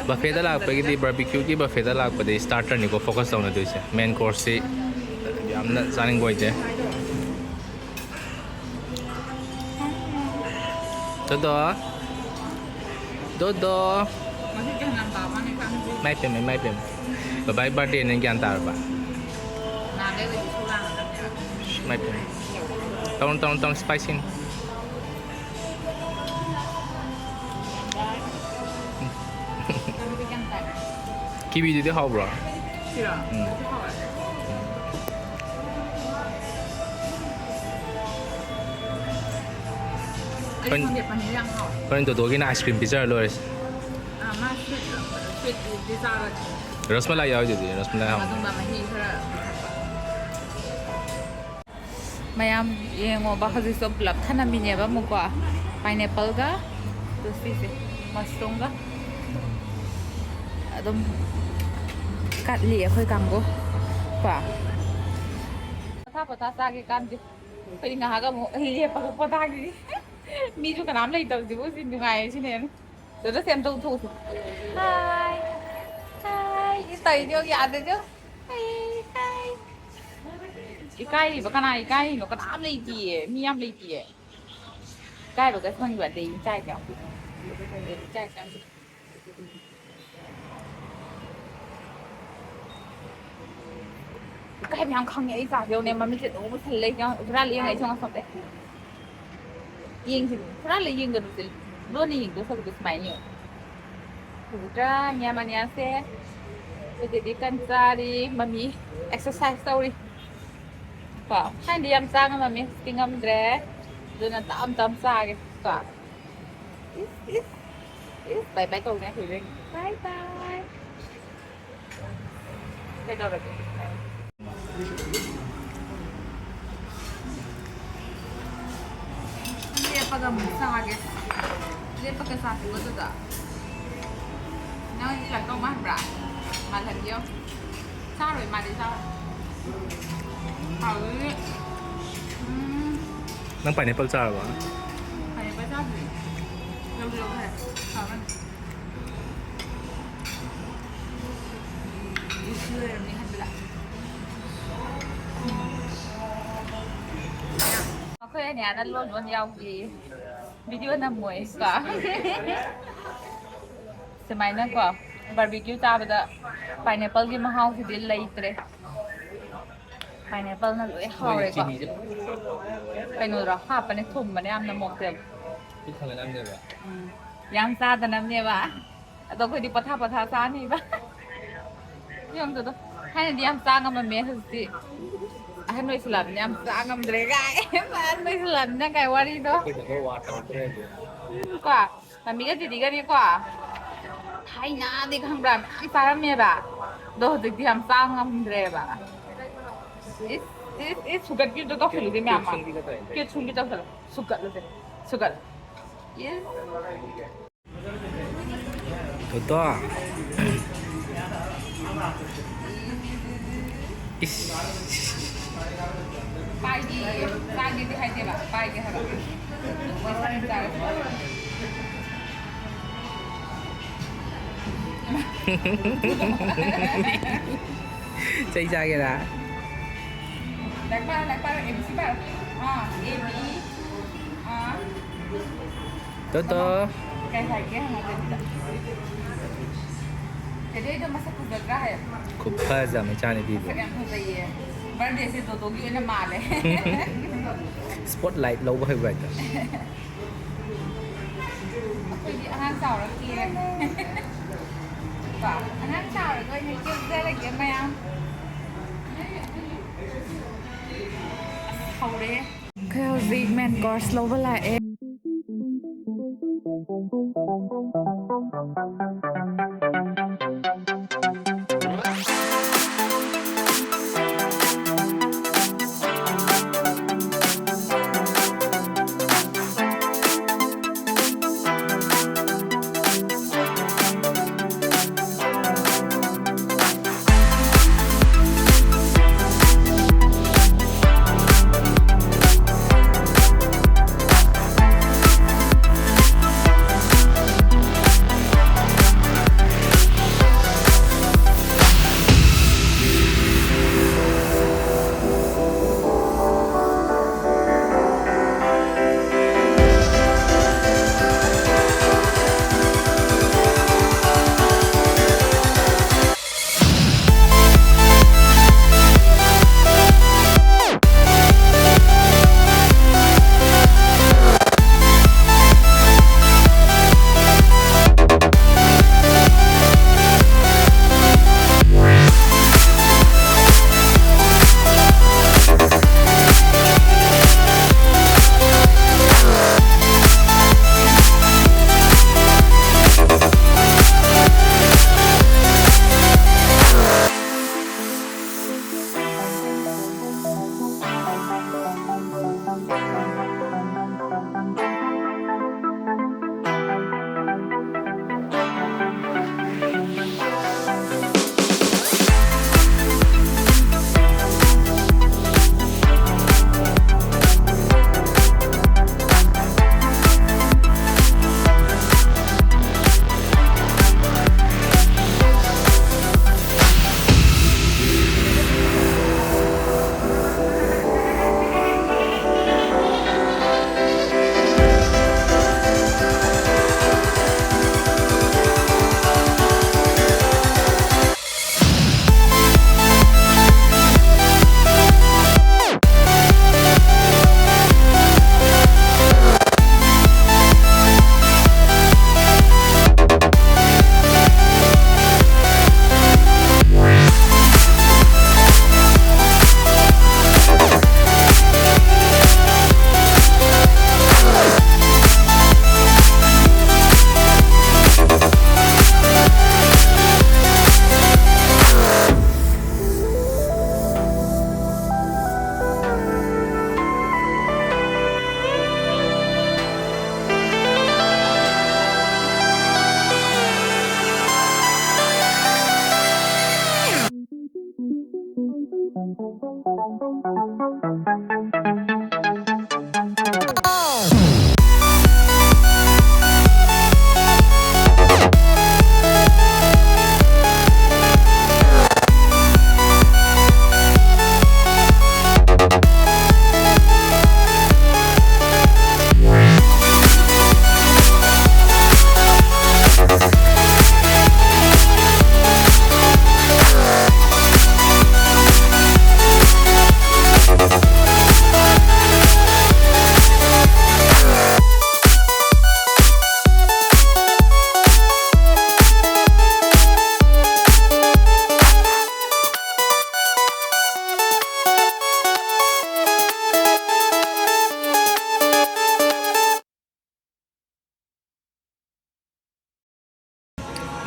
Buffetꯇ ꯂꯥꯛꯄꯒꯤꯗꯤ, barbecueꯒꯤ buffetꯇ ꯂꯥꯛꯄꯗꯤ starterꯅꯤꯀꯣ focus ꯇꯧꯅꯗꯣꯏꯁꯦ꯫ Main courseꯁꯤ ꯌꯥꯝꯅ ꯆꯥꯅꯤꯡꯕ ꯑꯣꯏꯗꯦ꯫ ꯗꯣꯗꯣ꯫ ꯗꯣꯗꯣ꯫ ꯏꯃꯥꯏ ꯄꯦꯝꯃ, ꯏꯃꯥꯏ ꯄꯦꯝꯃ꯫ ꯕꯕꯥꯏ birthdayꯅꯦ ꯒ꯭ꯌꯥꯟ ꯇꯥꯔꯕ? ꯏꯃꯥꯏ ꯄꯦꯝꯃ꯫ ꯇꯧꯅꯨ, ꯇꯧꯅꯨ, ꯇꯧꯅꯨ, spicyꯅꯤ꯫ Kiwiꯗꯨꯗꯤ ꯍꯥꯎꯕ꯭ꯔꯣ? ꯁꯤꯔꯣ? ꯎꯝ꯫ ꯍꯥꯎꯋꯦ꯫ ꯑꯩ ꯍꯣꯔꯦꯟ, ꯈꯪꯗꯦ, ꯄꯅꯤꯔ ꯌꯥꯝ ꯍꯥꯎꯋꯦ꯫ ꯍꯣꯔꯦꯟ ꯗꯣꯗꯣꯒꯤꯅ ice cream ꯄꯤꯖꯔ ꯂꯣꯏꯔꯦꯁꯦ꯫ ꯑꯥ, ꯃꯥ sweet ꯂꯣ? Sweetꯇꯤ ꯆꯥꯔꯣꯏ꯫ ꯔꯁꯃꯂꯥꯏ ꯌꯥꯎꯔꯤꯗꯨꯗꯤ, ꯔꯁꯃꯂꯥꯏ ꯍꯥꯎꯕꯅꯦ꯫ ꯑꯗꯨꯝꯕ ꯃꯍꯤ ꯈꯔ ꯄꯤꯊꯛꯄ꯫ ꯃꯌꯥꯝ ꯌꯦꯡꯉꯣꯕ, ꯍꯧꯖꯤꯛꯁꯨ ꯄꯨꯂꯞ ꯊꯅꯝꯃꯤꯅꯦꯕ ꯑꯃꯨꯛꯀꯣ, pineappleꯒ, ꯑꯗꯨ ꯁꯤꯁꯦ, mushroomꯒ ꯑꯗꯨꯝ ꯀꯠꯂꯤ ꯑꯩꯈꯣꯏ ꯀꯥꯡꯕꯨ ꯀꯣ꯫ ꯄꯣꯊꯥ ꯄꯣꯊꯥ ꯆꯥꯒꯦ ꯀꯥꯟꯗꯦ꯫ ꯑꯩꯈꯣꯏꯗꯤ ꯉꯥꯏꯍꯥꯛ ꯑꯃꯨꯛ ꯂꯦꯞꯄꯒ ꯄꯣꯊꯥꯈꯤꯅꯤ꯫ ꯃꯤꯁꯨ ꯀꯅꯥꯝ ꯂꯩꯇꯕꯁꯤꯕꯨ ꯁꯤ ꯅꯨꯡꯉꯥꯏꯔꯦ ꯁꯤꯅ ꯍꯦꯟꯅ꯫ ꯗꯣꯗꯣ ꯁꯦꯝꯗꯣꯛ ꯊꯣꯛꯎꯁꯦ꯫ Hi꯫ Hi꯫ ꯏꯁ ꯇꯧꯔꯤꯁꯦ ꯌꯦꯡꯉꯨ, ꯌꯥꯗ꯭ꯔꯦ ꯌꯦꯡꯉꯨ꯫ Hi, hi꯫ ꯏꯀꯥꯏꯔꯤꯕ ꯀꯅꯥ ꯏꯀꯥꯏꯔꯤꯅꯣ? ꯀꯅꯥꯝ ꯂꯩꯇꯤꯌꯦ꯫ ꯃꯤ ꯌꯥꯝ ꯂꯩꯇꯤꯌꯦ꯫ ꯏꯀꯥꯏꯕꯒ ꯈꯪꯉꯤꯕ ꯑꯗꯩ ꯏꯀꯥꯏꯁꯦ ꯌꯥꯝ ꯏꯀꯥꯏꯁꯦ ꯌꯥꯝ ꯏꯀꯥꯏ ꯃꯌꯥꯝ ꯈꯪꯉꯦ ꯑꯩ ꯆꯥꯁꯦ ꯌꯦꯡꯉꯨꯅꯦ꯫ ꯃꯃꯤꯠꯁꯦ ꯑꯗꯨꯝ ꯎꯁꯜꯂ ꯂꯩ꯫ ꯍꯨꯔꯥꯟ ꯌꯦꯡꯉꯛꯏꯁꯦ ꯌꯦꯡꯉꯣ ꯑꯁꯣꯝꯗ꯫ ꯌꯦꯡꯁꯤꯅꯦ꯫ ꯍꯨꯔꯥꯟꯂ ꯌꯦꯡꯒꯅꯨꯁꯦ꯫ ꯂꯣꯟꯅ ꯌꯦꯡꯗꯧ ꯁꯔꯨꯛꯇꯤ ꯁꯨꯃꯥꯏꯅ ꯌꯦꯡꯉꯣ꯫ ꯎꯗ꯭ꯔꯥ? ꯅꯤꯌꯥꯝ ꯑꯅꯤꯌꯥꯁꯦ꯫ ꯑꯩꯈꯣꯏꯗꯗꯤ ꯀꯟ ꯆꯥꯔꯤ꯫ ꯃꯃꯤ exercise ꯇꯧꯔꯤ꯫ ꯀꯣ? ꯊꯥꯏꯅꯗꯤ ꯌꯥꯝ ꯆꯥ ꯉꯝꯃꯝꯃꯤ꯫ ꯍꯧꯖꯤꯛꯇꯤ ꯉꯝꯗ꯭ꯔꯦ꯫ ꯑꯗꯨꯅ ꯇꯞ ꯇꯞ ꯆꯥꯒꯦ꯫ ꯀꯣ꯫ ꯏꯁ, ꯏꯁ, ꯏꯁ, bye bye ꯇꯧꯅꯦ ꯍꯧꯖꯤꯛ꯫ Bye bye꯫ ꯀꯩꯗꯧꯔꯒꯦ? ꯂꯦꯞꯄꯒ ꯑꯃꯨꯛ ꯆꯥꯒꯦ꯫ ꯂꯦꯞꯄꯒ ꯆꯥꯁꯤꯀꯣ ꯑꯗꯨꯒ꯫ ꯅꯪ ꯏꯜꯂꯛꯇꯧ ꯃꯥꯟꯕ꯭ꯔꯥ? ꯃꯥꯜꯍꯟꯒꯦ꯫ ꯆꯥꯔꯣꯏ ꯃꯥꯗꯤ ꯆꯥꯔꯣꯏ꯫ ꯍꯥꯎꯋꯤ꯫ ꯎꯝ꯫ ꯅꯪ pineapple ꯆꯥꯔꯕ? Pineapple ꯆꯥꯗ꯭ꯔꯤ꯫ ꯂꯧꯗꯤ ꯂꯧꯊꯔꯦ꯫ ꯍꯥꯎꯔꯅꯤ꯫ Juicy ꯑꯣꯏꯔꯝꯅꯤ ꯈꯟꯕꯗ꯫ ꯑꯩꯈꯣꯏ ꯑꯅꯤꯌꯥꯅ ꯂꯣꯟ ꯂꯣꯟ ꯌꯥꯎꯗꯦ꯫ Video ꯅꯝꯃꯣꯏ ꯀꯣ꯫ ꯁꯨꯃꯥꯏꯅꯀꯣ, barbecue ꯆꯥꯕꯗ pineappleꯒꯤ ꯃꯍꯥꯎꯁꯤꯗꯤ ꯂꯩꯇ꯭ꯔꯦ꯫ Pineappleꯅ ꯂꯣꯏ ꯍꯥꯎꯔꯦꯀꯣ꯫ ꯀꯩꯅꯣꯗꯣ ꯍꯥꯞꯄꯅꯦ, ꯊꯨꯝꯕꯅꯦ ꯌꯥꯝꯅ mocktail꯫ ꯄꯤꯛ ꯊꯜꯂ ꯅꯝꯅꯦꯕ꯫ ꯎꯝ꯫ ꯌꯥꯝ ꯆꯥꯗꯅꯕꯅꯦꯕ꯫ ꯑꯗꯣ ꯑꯩꯈꯣꯏꯗꯤ ꯄꯊꯥ ꯄꯊꯥ ꯆꯥꯅꯤꯕ꯫ ꯌꯦꯡꯉꯨꯗꯣ꯫ ꯊꯥꯏꯅꯗꯤ ꯌꯥꯝ ꯆꯥ ꯉꯝꯃꯝꯃꯦ, ꯍꯧꯖꯤꯛꯇꯤ ꯑꯍꯟ ꯑꯣꯏꯁꯤꯜꯂꯛꯑꯕꯅꯤꯅ ꯌꯥꯝ ꯆꯥ ꯉꯝꯗ꯭ꯔꯦ ꯀꯥꯏ꯫ ꯑꯍꯟ ꯑꯣꯏꯁꯤꯜꯂꯛꯑꯕꯅꯤꯅ ꯀꯥꯏ ꯋꯥꯔꯤꯗꯣ꯫ ꯑꯩꯈꯣꯏꯗ ꯈꯔ ꯋꯥꯠꯄ ꯅꯠꯇ꯭ꯔꯗꯤ꯫ ꯎꯝ ꯀꯣ꯫ ꯃꯃꯤꯒ ꯗꯤꯗꯤꯒꯅꯤꯀꯣ꯫ ꯊꯥꯏꯅꯗꯤ ꯈꯪꯕ꯭ꯔꯥ ꯃꯌꯥꯝ ꯆꯥꯔꯝꯃꯦꯕ꯫ ꯑꯗꯣ ꯍꯧꯖꯤꯛꯇꯤ ꯌꯥꯝ ꯆꯥ ꯉꯝꯗ꯭ꯔꯦꯕ꯫ ꯏꯁ, ꯏꯁ, ꯏꯁ, ꯁꯨꯒꯠꯄꯤꯗꯨꯗ ꯇꯧꯁꯜꯂꯨꯁꯦ ꯃꯌꯥꯝ ꯑꯃ꯫ ꯀꯦꯠ ꯁꯨꯝꯒꯤ ꯇꯧꯁꯜꯂꯣ꯫ ꯁꯨꯒꯠꯂꯨꯁꯦ꯫ ꯁꯨꯒꯠꯂꯨ꯫ ꯏꯁ꯫ ꯇꯣꯇꯣ꯫ ꯏꯁ꯫ ꯄꯥꯏꯒꯦ, ꯆꯥꯒꯦꯗꯤ ꯍꯥꯏꯗꯦꯕ, ꯄꯥꯏꯒꯦ ꯍꯥꯏꯕ꯫ ꯆꯩ ꯆꯥꯒꯦꯔꯥ? ꯂꯥꯏꯔꯤꯛ ꯄꯥꯔꯣ, ꯂꯥꯏꯔꯤꯛ ꯄꯥꯔꯣ, A B C ꯄꯥꯔꯣ꯫ ꯑꯥ, A B, ꯑꯥ꯫ ꯇꯣꯇꯣ꯫ ꯀꯩ ꯍꯥꯏꯒꯦ ꯍꯪꯉꯣ ꯗꯦꯗꯤꯗ꯫ ꯗꯦꯗꯤ ꯑꯩꯗꯣ ꯃꯁꯛ ꯐꯖꯗ꯭ꯔꯥ ꯍꯥꯏꯌꯣ꯫ ꯈꯨꯐꯖ ꯑꯃ ꯏꯆꯥꯅꯨꯄꯤꯗꯣ꯫ ꯃꯁꯛ ꯌꯥꯝ ꯐꯖꯩꯌꯦ꯫ Birthdayꯁꯦ ꯗꯣꯗꯣꯒꯤ ꯑꯣꯏꯅ ꯃꯥꯜꯂꯦ꯫ Spotlight ꯂꯧꯕ ꯍꯩꯕ ꯍꯥꯏꯇꯥꯔꯦ꯫ ꯑꯩꯈꯣꯏꯗꯤ ꯑꯉꯥꯡ ꯆꯥꯎꯔ ꯀꯦꯔꯒꯦ꯫ ꯀꯣ? ꯑꯉꯥꯡ ꯆꯥꯎꯔꯒ ꯑꯣꯏꯅ ꯀꯦꯖꯔꯒꯦ ꯃꯌꯥꯝ꯫ ꯑꯁ, ꯍꯧꯔꯦ꯫ ꯑꯩꯈꯣꯏ ꯍꯧꯖꯤꯛ main course ꯂꯧꯕ ꯂꯥꯛꯑꯦ꯫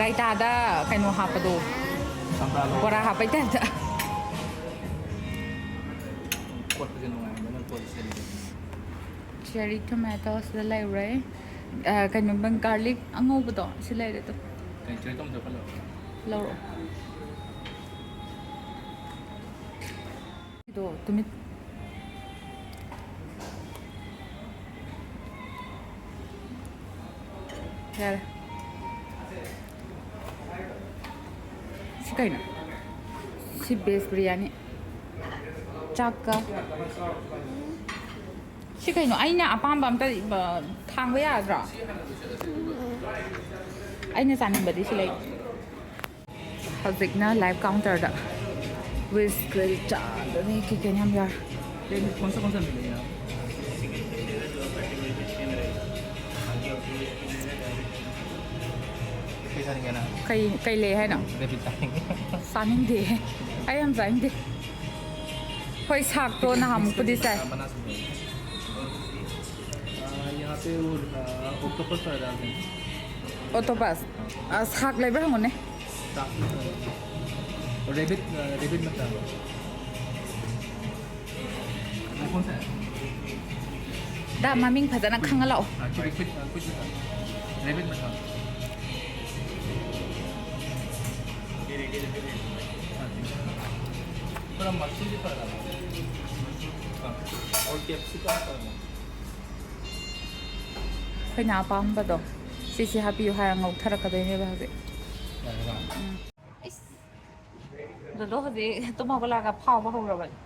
ꯔꯥꯏꯇꯥꯗ ꯀꯩꯅꯣ ꯍꯥꯞꯄꯗꯣ, ꯆꯝꯄ꯭ꯔꯥ ꯂꯧꯔꯣ꯫ ꯕꯣꯔꯥ ꯍꯥꯞꯄꯩ ꯇꯥꯏꯞꯇ꯫ ꯀꯣꯠꯄꯁꯦ ꯅꯨꯡꯉꯥꯏꯕ ꯅꯪ ꯀꯣꯠꯁꯦ꯫ Cherry tomato ꯁꯤꯗ ꯂꯩꯔꯦ꯫ ꯑ, ꯀꯩꯅꯣ, ꯅꯪ garlic ꯑꯉꯧꯕꯗꯣ ꯁꯤ ꯂꯩꯔꯦ ꯑꯗꯨꯝ꯫ ꯀꯩ cherry tomato ꯈꯜꯂꯣ꯫ ꯂꯧꯔꯛꯑꯣ꯫ ꯑꯗꯣ ꯇꯨꯃꯤꯠ ꯌꯥꯔꯦ꯫ ꯁꯤ ꯀꯩꯅꯣ? ꯁꯤ veg biryani꯫ ꯆꯥꯛꯀ꯫ ꯁꯤ ꯀꯩꯅꯣ? ꯑꯩꯅ ꯑꯄꯥꯝꯕ ꯑꯝꯇ, ꯑ, ꯊꯥꯡꯕ ꯌꯥꯗ꯭ꯔꯣ? ꯑꯩꯅ ꯆꯥꯅꯤꯡꯕꯗꯤ ꯁꯤ ꯂꯩ꯫ ꯍꯧꯖꯤꯛꯅ live counter ꯗ veg grill ꯆꯥꯗꯣꯏꯅꯦ꯫ ꯀꯩ ꯀꯩꯅꯣ ꯌꯥꯝ ꯌꯥꯎꯔꯦ꯫ ꯀꯩꯅꯣ ꯀꯣꯟꯁ ꯀꯣꯟꯁ ꯃꯤꯂꯦꯒꯥ? ꯀꯩ ꯆꯥꯅꯤꯡꯒꯦ ꯅꯪ? ꯀꯩ, ꯀꯩ ꯂꯩ ꯍꯥꯏꯅꯣ? Rabbit ꯆꯥꯅꯤꯡꯉꯦ꯫ ꯆꯥꯅꯤꯡꯗꯦ꯫ ꯑꯩ ꯌꯥꯝ ꯆꯥꯅꯤꯡꯗꯦ꯫ ꯍꯣꯏ, ꯁꯥꯛꯇꯣ ꯅꯍꯥꯟꯃꯨꯛꯄꯨꯗꯤ ꯆꯥꯏ꯫ ꯃꯅꯥ ꯁꯤꯡꯖꯨ꯫ ꯑ, ꯌꯥ ꯄꯦ ꯎꯔ, ꯑ, octopus ꯇꯧꯔ ꯆꯥꯁꯦ꯫ Octopus꯫ ꯑ, ꯁꯥꯛ ꯂꯩꯕ꯭ꯔꯥ ꯍꯪꯉꯨꯅꯦ꯫ ꯆꯥꯛ꯫ Rabbit, ꯑ, rabbit ꯃꯆꯥ꯫ ꯀꯣꯟꯁꯦ? ꯗꯥ, ꯃꯃꯤꯡ ꯐꯖꯅ ꯈꯪꯉ ꯂꯥꯛꯑꯣ꯫ ꯑ, ꯁꯤꯗꯤ ꯈꯨꯠ, ꯑ, ꯈꯨꯠ ꯃꯆꯥ꯫ Rabbit ꯃꯆꯥ꯫ ꯈꯔ ꯃꯆꯨꯁꯦ ꯐꯔꯕ? ꯑ, ꯑꯣꯔ capsicum ꯐꯔꯕ? ꯑꯩꯈꯣꯏꯅ ꯑꯄꯥꯝꯕꯗꯣ ꯁꯤꯁꯤ ꯍꯥꯞꯄꯤꯌꯨ ꯍꯥꯏꯔ ꯉꯧꯊꯔꯛꯀꯗꯣꯏꯅꯦꯕ ꯍꯧꯖꯤꯛ꯫ ꯌꯥꯔꯦꯀꯣ? ꯎꯝ꯫ ꯏꯁ꯫ ꯗꯣꯗꯣ ꯍꯧꯖꯤꯛ ꯇꯨꯝ ꯍꯧꯒꯠꯂꯛꯑꯒ ꯐꯥꯎꯕ ꯍꯧꯔꯕꯅꯤ꯫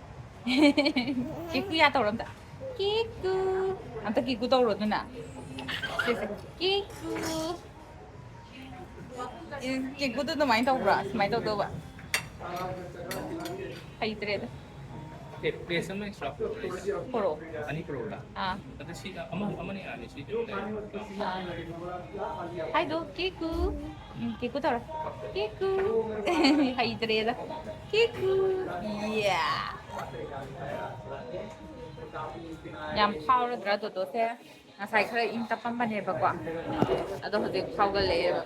ꯀꯤꯀꯨ ꯌꯥ ꯇꯧꯔꯣ ꯑꯝꯇ꯫ ꯀꯤꯀꯨ꯫ ꯑꯝꯇ ꯀꯤꯀꯨ ꯇꯧꯔꯣ ꯑꯗꯨꯅ꯫ ꯁꯤꯁꯦ꯫ ꯀꯤꯀꯨ꯫ ꯀꯤꯀꯨꯗꯣ ꯑꯗꯨꯃꯥꯏꯅ ꯇꯧꯕ꯭ꯔꯥ? ꯁꯨꯃꯥꯏꯅ ꯇꯧꯗꯧꯕ꯫ ꯍꯩꯇ꯭ꯔꯦꯗ꯫ ꯑꯦ, plate ꯑꯃ extra ꯄꯨꯔꯛꯑꯣ꯫ ꯄꯨꯔꯛꯑꯣ꯫ ꯑꯅꯤ ꯄꯨꯔꯛꯑꯣꯔꯥ? ꯑꯥ꯫ ꯑꯗ ꯁꯤ ꯑꯃ, ꯑꯃꯅ ꯌꯥꯅꯤ, ꯁꯤ꯫ ꯑꯥ꯫ ꯍꯥꯏꯗꯣ, ꯀꯤꯀꯨ꯫ ꯎꯝ, ꯀꯤꯀꯨ ꯇꯧꯔꯣ꯫ ꯀꯤꯀꯨ꯫ ꯍꯩꯇ꯭ꯔꯦꯗ꯫ ꯀꯤꯀꯨ꯫ ꯌꯥ꯫ ꯌꯥꯝ ꯐꯥꯎꯔꯗ꯭ꯔꯥ ꯗꯣꯗꯣꯁꯦ? ꯉꯁꯥꯏ ꯈꯔ ꯏꯪ ꯇꯞꯄꯝꯕꯅꯦꯕꯀꯣ, ꯑꯗꯣ ꯍꯧꯖꯤꯛ ꯐꯥꯎꯒꯠꯂꯛꯑꯦꯕ꯫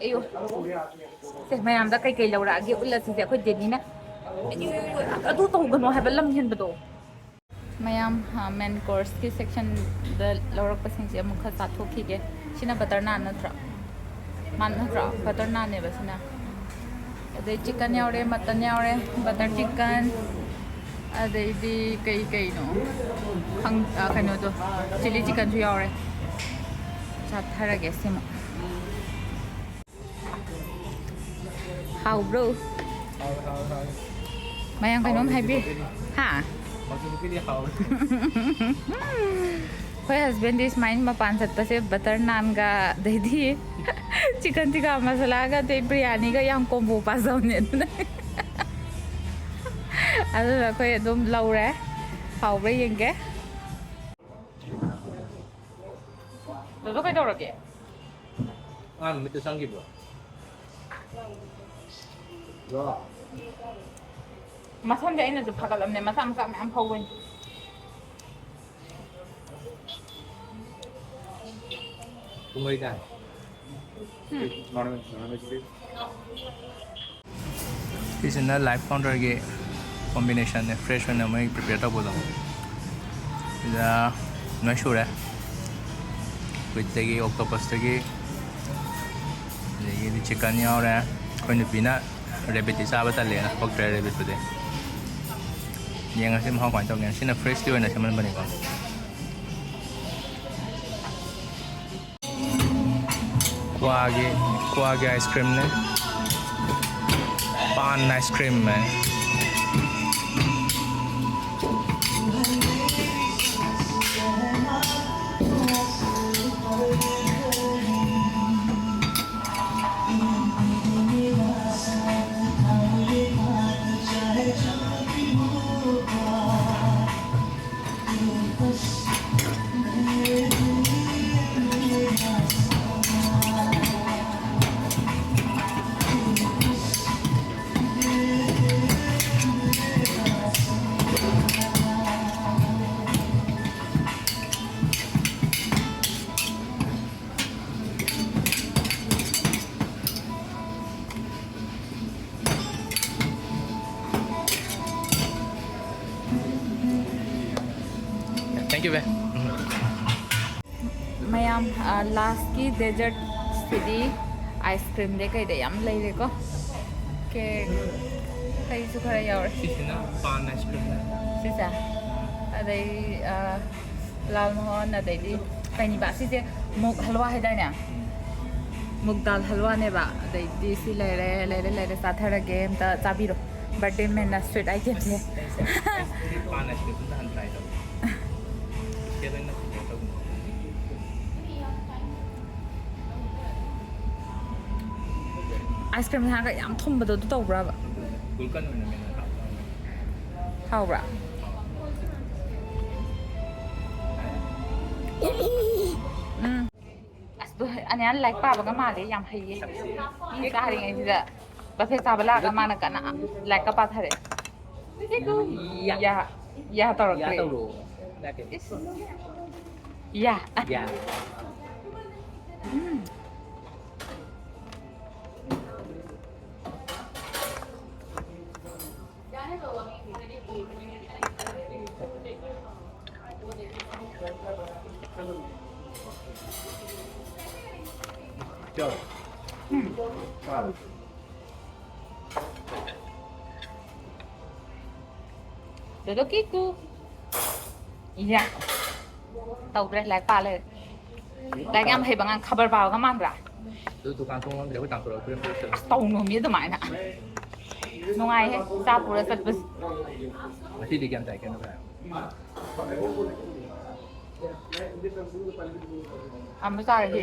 ꯑꯌꯨ, ꯁꯦ, ꯃꯌꯥꯝꯗ ꯀꯩꯀꯩ ꯂꯧꯔꯛꯑꯒꯦ ꯎꯠꯂꯁꯤꯁꯦ ꯑꯩꯈꯣꯏ ꯗꯦꯅꯤꯅ꯫ ꯑꯌꯨ, ꯑꯗꯨ ꯇꯧꯒꯅꯣ ꯍꯥꯏꯕ, ꯂꯝ ꯍꯦꯟꯕꯗꯣ꯫ ꯃꯌꯥꯝ, ꯑ, main course ꯀꯤ section ꯗ ꯂꯧꯔꯛꯄꯁꯤꯡꯁꯦ ꯑꯃꯨꯛ ꯈꯔ ꯆꯥꯊꯣꯛꯈꯤꯒꯦ꯫ ꯁꯤꯅ butter naan ꯅꯠꯇ꯭ꯔꯣ? ꯃꯥ ꯅꯠꯇ꯭ꯔꯣ? Butter naan ꯅꯦꯕ ꯁꯤꯅ꯫ ꯑꯗꯩ chicken ꯌꯥꯎꯔꯦ, mutton ꯌꯥꯎꯔꯦ, butter chicken, ꯑꯗꯩꯗꯤ ꯀꯩ ꯀꯩꯅꯣ? ꯈꯪ-, ꯑ, ꯀꯩꯅꯣꯗꯣ, chilli chicken ꯁꯨ ꯌꯥꯎꯔꯦ꯫ ꯆꯥꯊꯔꯒꯦ ꯁꯤꯃ꯫ ꯍꯥꯎꯕ꯭ꯔꯣ? ꯍꯥꯎ, ꯍꯥꯎ, ꯍꯥꯎ꯫ ꯃꯌꯥꯝ ꯀꯩꯅꯣꯝ ꯍꯥꯎꯋꯦ, ꯍꯥꯏꯕꯤ-, ꯍꯥꯎꯋꯦ꯫ ꯍꯥ? ꯃꯆꯨ ꯅꯨꯄꯤꯗꯤ ꯍꯥꯎꯋꯦ꯫ ꯑꯩꯈꯣꯏ husband ꯗꯤ ꯁꯨꯃꯥꯏꯅ ꯃꯄꯥꯟ ꯆꯠꯄꯁꯦ butter naan ꯒ ꯑꯗꯩꯗꯤ chicken tikka masala ꯒ ꯑꯗꯩ biryani ꯒ ꯌꯥꯝ combo ꯄꯥꯖꯕꯅꯦ ꯑꯗꯨꯅ꯫ ꯑꯗꯨꯅ ꯑꯩꯈꯣꯏ ꯑꯗꯨꯝ ꯂꯧꯔꯦ꯫ ꯍꯥꯎꯕ꯭ꯔꯥ ꯌꯦꯡꯒꯦ꯫ ꯗꯣꯗꯣ ꯀꯩꯗꯧꯔꯒꯦ? ꯑꯉꯥꯡ ꯃꯃꯤꯠꯇ ꯆꯪꯈꯤꯕ꯭ꯔꯣ? ꯃꯁꯝꯗꯤ ꯑꯩꯅꯁꯨ ꯐꯒꯠꯂꯕꯅꯦ, ꯃꯆꯥ ꯃꯆꯥ ꯃꯌꯥꯝ ꯍꯧꯕꯅꯤ꯫ ꯄꯨꯡ ꯃꯔꯤ ꯇꯥꯔꯦ꯫ ꯎꯝ꯫ ꯁꯤꯁꯤꯅ Life Founder ꯒꯤ combination ꯅꯦ, fresh ꯑꯣꯏꯅ ꯃꯣꯏ prepare ꯇꯧꯕꯗꯣ꯫ ꯁꯤꯗ ꯂꯣꯏ ꯁꯨꯔꯦ꯫ Squid ꯇꯒꯤ, octopus ꯇꯒꯤ, ꯑꯗꯒꯤꯗꯤ chicken ꯌꯥꯎꯔꯦ꯫ ꯑꯩꯈꯣꯏ ꯅꯨꯄꯤꯅ rabbit ꯇꯤ ꯆꯥꯕ ꯇꯜꯂꯦꯅ ꯍꯥꯄꯛꯇ꯭ꯔꯦ rabbit ꯄꯨꯗꯤ꯫ ꯌꯦꯡꯉꯁꯤ ꯃꯍꯥꯎ ꯀꯃꯥꯏꯅ ꯇꯧꯒꯦ꯫ ꯁꯤꯅ fresh ꯇꯤ ꯑꯣꯏꯅ ꯁꯦꯝꯍꯟꯕꯅꯤꯀꯣ꯫ ꯀ꯭ꯋꯥꯒꯤ, ꯀ꯭ꯋꯥꯒꯤ ice cream ꯅꯦ꯫ Pan ice cream ꯍꯥꯏ꯫ ꯃꯌꯥꯝ, ꯂꯥꯁꯀꯤ ꯗꯦꯖꯔꯠꯁꯤꯗꯤ ꯑꯥꯏꯁ ꯀ꯭ꯔꯤꯝꯗꯩ ꯀꯩꯗꯩ ꯌꯥꯝ ꯂꯩꯔꯦꯀꯣ꯫ ꯀꯦꯛ, ꯍꯩꯁꯨ ꯈꯔ ꯌꯥꯎꯔꯦ꯫ ꯁꯤꯁꯤꯅ ꯄꯥꯟ ꯑꯥꯏꯁ ꯀ꯭ꯔꯤꯝꯅꯦ꯫ ꯁꯤꯁꯦ꯫ ꯑꯗꯩ, ꯑ, ꯂꯥꯜ ꯃꯣꯍꯣꯟ, ꯑꯗꯩꯗꯤ ꯀꯩꯅꯤꯕ ꯁꯤꯁꯦ, ꯃꯨꯛ ꯍꯜꯋꯥ ꯍꯥꯏꯗꯥꯏꯅꯦ? ꯃꯨꯛ ꯗꯥꯜ ꯍꯜꯋꯥꯅꯦꯕ꯫ ꯑꯗꯩꯗꯤ ꯁꯤ ꯂꯩꯔꯦ, ꯂꯩꯔꯦ, ꯂꯩꯔꯦ꯫ ꯆꯥꯊꯔꯒꯦ, ꯑꯝꯇ ꯆꯥꯕꯤꯔꯣ꯫ Birthday ꯃꯦꯟꯅ sweet ꯑꯥꯏꯇꯦꯝꯁꯦ꯫ ꯑꯩꯁꯦ ꯄꯥꯟ ꯑꯥꯏꯁ ꯀ꯭ꯔꯤꯝ ꯑꯝꯇ ꯍꯥꯟꯅ ꯇ꯭ꯔꯥꯏ ꯇꯧꯒꯦ꯫ ꯁꯤꯗ ꯑꯣꯏꯅ ꯀꯩꯅꯣ ꯇꯧꯒꯦ꯫ ꯑꯥꯏꯁ ꯀ꯭ꯔꯤꯝ ꯍꯥꯏꯔꯒ ꯌꯥꯝ ꯊꯨꯝꯕꯗꯣ ꯑꯗꯨ ꯇꯧꯕ꯭ꯔꯕ? ꯒꯨꯜꯀꯟ ꯑꯣꯏꯅ ꯃꯦꯟꯅ ꯍꯥꯞꯄ꯫ ꯍꯥꯎꯕ꯭ꯔꯥ? ꯎꯝ꯫ ꯑꯁ, ꯑꯗꯣ ꯑꯅꯤꯌꯥꯟ ꯂꯥꯏꯔꯤꯛ ꯄꯥꯕꯒ ꯃꯥꯜꯂꯦ, ꯌꯥꯝ ꯍꯩꯌꯦ꯫ ꯃꯤ ꯆꯥꯔꯤꯉꯩꯁꯤꯗ ꯕꯐꯦꯠ ꯆꯥꯕ ꯂꯥꯛꯑꯒ ꯃꯥꯅ ꯀꯟꯅ ꯂꯥꯏꯔꯤꯛꯀ ꯄꯥꯊꯔꯦ꯫ ꯌꯥ꯫ ꯌꯥ, ꯌꯥ ꯇꯧꯔꯛꯇ꯭ꯔꯦ꯫ ꯌꯥ ꯇꯧꯔꯣ꯫ ꯏꯁ꯫ ꯌꯥ꯫ ꯌꯥ꯫ ꯎꯝ꯫ ꯎꯝ꯫ ꯗꯣꯗꯣ ꯀꯤꯀꯨ꯫ ꯏꯌꯥ꯫ ꯇꯧꯗ꯭ꯔꯦ, ꯂꯥꯏꯔꯤꯛ ꯄꯥ ꯂꯩꯔꯦ꯫ ꯂꯥꯏꯔꯤꯛ ꯌꯥꯝ ꯍꯩꯕ ꯑꯉꯥꯡ, ꯈꯕꯔ ꯄꯥꯕꯒ ꯃꯥꯟꯗ꯭ꯔꯥ? ꯑꯗꯨ ꯗꯨꯀꯥꯟ ꯊꯣꯡ ꯂꯣꯟꯗ꯭ꯔꯦ, ꯑꯩꯈꯣꯏ ꯇꯥꯟꯊꯣꯔꯛꯇ꯭ꯔꯦ꯫ ꯑꯁ, ꯇꯧꯅꯨ ꯃꯤ ꯑꯗꯨꯃꯥꯏꯅ꯫ ꯅꯨꯡꯉꯥꯏꯍꯦ, ꯆꯥ ꯄꯨꯔ ꯆꯠꯄꯁꯦ꯫ ꯉꯁꯤꯗꯤ ꯒ꯭ꯌꯥꯟ ꯇꯥꯏ ꯀꯩꯅꯣ ꯈꯔ꯫ ꯑꯃ ꯆꯥꯔꯁꯤ꯫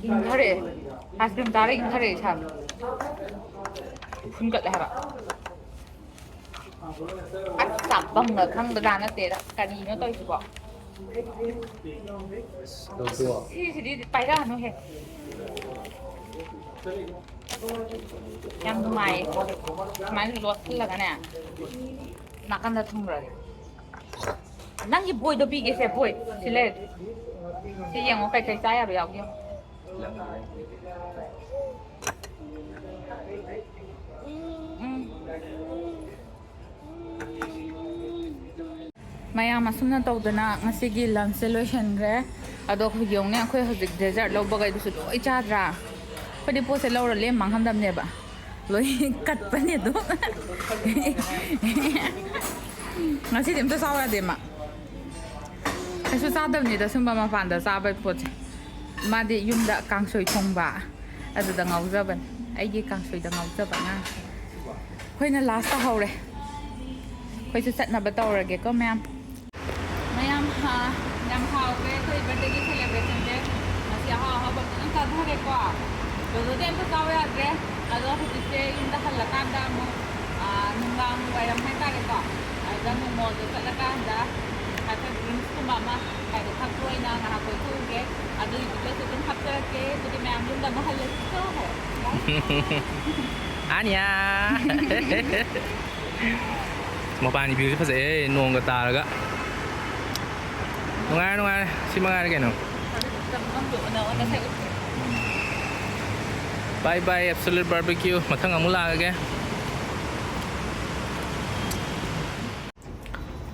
ꯏꯪꯊꯔꯛꯑꯦ꯫ ꯑꯥꯏꯁ ꯀ꯭ꯔꯤꯝ ꯆꯥꯔ ꯏꯪꯊꯔꯛꯑꯦ ꯏꯁꯥꯁꯦ꯫ ꯐꯨꯟꯒꯠꯂꯦ ꯍꯥꯏꯕ꯫ ꯑꯁ, ꯆꯥꯐꯝꯒ ꯈꯪꯕꯖꯥꯠ ꯅꯠꯇꯦꯗ꯫ ꯀꯔꯤꯅꯣ ꯇꯧꯔꯤꯁꯤꯕꯣ? ꯂꯧꯊꯣꯛꯑꯣ꯫ ꯁꯤꯁꯤꯗꯤ ꯄꯥꯏꯔꯛꯑꯅꯨꯍꯦ꯫ ꯌꯥꯝ ꯅꯨꯡꯉꯥꯏꯌꯦ꯫ ꯁꯨꯃꯥꯏꯅ ꯂꯣꯠꯁꯤꯜꯂꯒꯅꯦ, ꯅꯥꯀꯟꯗ ꯊꯝꯈ꯭ꯔꯒꯦ꯫ ꯅꯪꯒꯤ ꯕꯣꯏꯗꯣ ꯄꯤꯒꯦꯁꯦ, ꯕꯣꯏ꯫ ꯁꯤ ꯂꯩꯔꯦ꯫ ꯁꯤ ꯌꯦꯡꯉꯣ, ꯀꯩꯀꯩ ꯆꯥ ꯌꯥꯕ ꯌꯥꯎꯒꯦ ꯌꯦꯡꯉꯣ꯫ ꯎꯝ꯫ ꯃꯌꯥꯝ ꯑꯁꯨꯝꯅ ꯇꯧꯗꯅ ꯉꯁꯤꯒꯤ ꯂꯟꯁꯁꯦ ꯂꯣꯏꯁꯤꯟꯈ꯭ꯔꯦ꯫ ꯑꯗꯣ ꯍꯧꯖꯤꯛ ꯌꯦꯡꯉꯨꯅꯦ, ꯑꯩꯈꯣꯏ ꯍꯧꯖꯤꯛ ꯗꯦꯖꯔꯠ ꯂꯧꯕꯈꯩꯗꯨꯁꯨ ꯂꯣꯏ ꯆꯥꯗ꯭ꯔꯥ? ꯑꯩꯈꯣꯏꯗꯤ ꯄꯣꯠꯁꯦ ꯂꯧꯔ ꯂꯦꯝ ꯃꯥꯡꯍꯟꯗꯕꯅꯦꯕ, ꯂꯣꯏ ꯀꯠꯄꯅꯦ ꯑꯗꯨꯝ꯫ ꯉꯁꯤꯗꯤ ꯑꯝꯇ ꯆꯥꯎ ꯌꯥꯗꯦ ꯃꯥ꯫ ꯀꯩꯁꯨ ꯆꯥꯗꯕꯅꯤꯗ ꯁꯨꯝꯕ ꯃꯄꯥꯟꯗ ꯆꯥꯕ ꯄꯣꯠꯁꯦ꯫ ꯃꯥꯗꯤ ꯌꯨꯝꯗ ꯀꯥꯡꯁꯣꯏ ꯊꯣꯡꯕ ꯑꯗꯨꯗ ꯉꯥꯎꯖꯕꯅꯦ꯫ ꯑꯩꯒꯤ ꯀꯥꯡꯁꯣꯏꯗ ꯉꯥꯎꯖꯕ ꯑꯉꯥꯡꯁꯦ꯫ ꯑꯩꯈꯣꯏꯅ ꯂꯥꯁ ꯇꯥꯍꯧꯔꯦ꯫ ꯑꯩꯈꯣꯏꯁꯨ ꯆꯠꯅꯕ ꯇꯧꯔꯒꯦꯀꯣ ꯃꯌꯥꯝ꯫ ꯃꯌꯥꯝ, ꯍꯥ, ꯌꯥꯝ ꯍꯥꯎꯈ꯭ꯔꯦ ꯑꯩꯈꯣꯏ ꯕꯥꯔꯗꯦꯒꯤ ꯁꯦꯂꯦꯕ꯭ꯔꯦꯁꯟꯁꯦ꯫ ꯉꯁꯤ ꯑꯍꯥꯎ ꯑꯍꯥꯎꯕ ꯐꯖꯅ ꯆꯥꯊꯔꯦꯀꯣ꯫ ꯂꯣꯂꯣꯗꯤ ꯑꯝꯇ ꯆꯥꯎ ꯌꯥꯗ꯭ꯔꯦ꯫ ꯑꯗꯣ ꯍꯧꯖꯤꯛꯁꯦ ꯌꯨꯝꯗ ꯍꯜꯂꯀꯥꯟꯗ ꯑꯃꯨꯛ, ꯑꯥ, ꯅꯨꯡꯗꯥꯡ ꯋꯥꯏꯔꯝ ꯍꯥꯏꯇꯥꯔꯦꯀꯣ, ꯑꯗꯨꯗ ꯑꯃꯨꯛ ꯃꯣꯜꯗ ꯆꯠꯂꯀꯥꯟꯗ ꯍꯥꯏꯐꯦꯠ ꯗ꯭ꯔꯤꯡꯁꯀꯨꯝꯕ ꯑꯃ ꯍꯥꯏꯗꯤ ꯊꯛꯄ ꯑꯣꯏꯅ ꯉꯥꯏꯍꯥꯛ ꯀꯣꯏꯊꯣꯛꯎꯒꯦ꯫ ꯑꯗꯨꯒꯤ ꯚꯤꯗꯤꯑꯣꯁꯨ ꯑꯗꯨꯝ ꯍꯥꯞꯆꯔꯛꯀꯦ꯫ ꯑꯗꯨꯗꯤ ꯃꯌꯥꯝ ꯌꯨꯝꯗ ꯑꯃꯨꯛ ꯍꯜꯂꯁꯤꯀꯣ꯫ ꯑꯅꯤꯌꯥ꯫ ꯃꯄꯥꯟꯒꯤ ꯚ꯭ꯌꯨꯁꯦ ꯐꯖꯩꯌꯦ, ꯅꯣꯡꯒ ꯇꯥꯔꯒ꯫ ꯅꯨꯡꯉꯥꯏꯔꯦ, ꯅꯨꯡꯉꯥꯏꯔꯦ꯫ ꯁꯤ ꯃꯉꯥꯏꯔꯦ ꯀꯩꯅꯣ꯫ Bye bye, Absolute Barbecue꯫ ꯃꯊꯪ ꯑꯃꯨꯛ ꯂꯥꯛꯑꯒꯦ꯫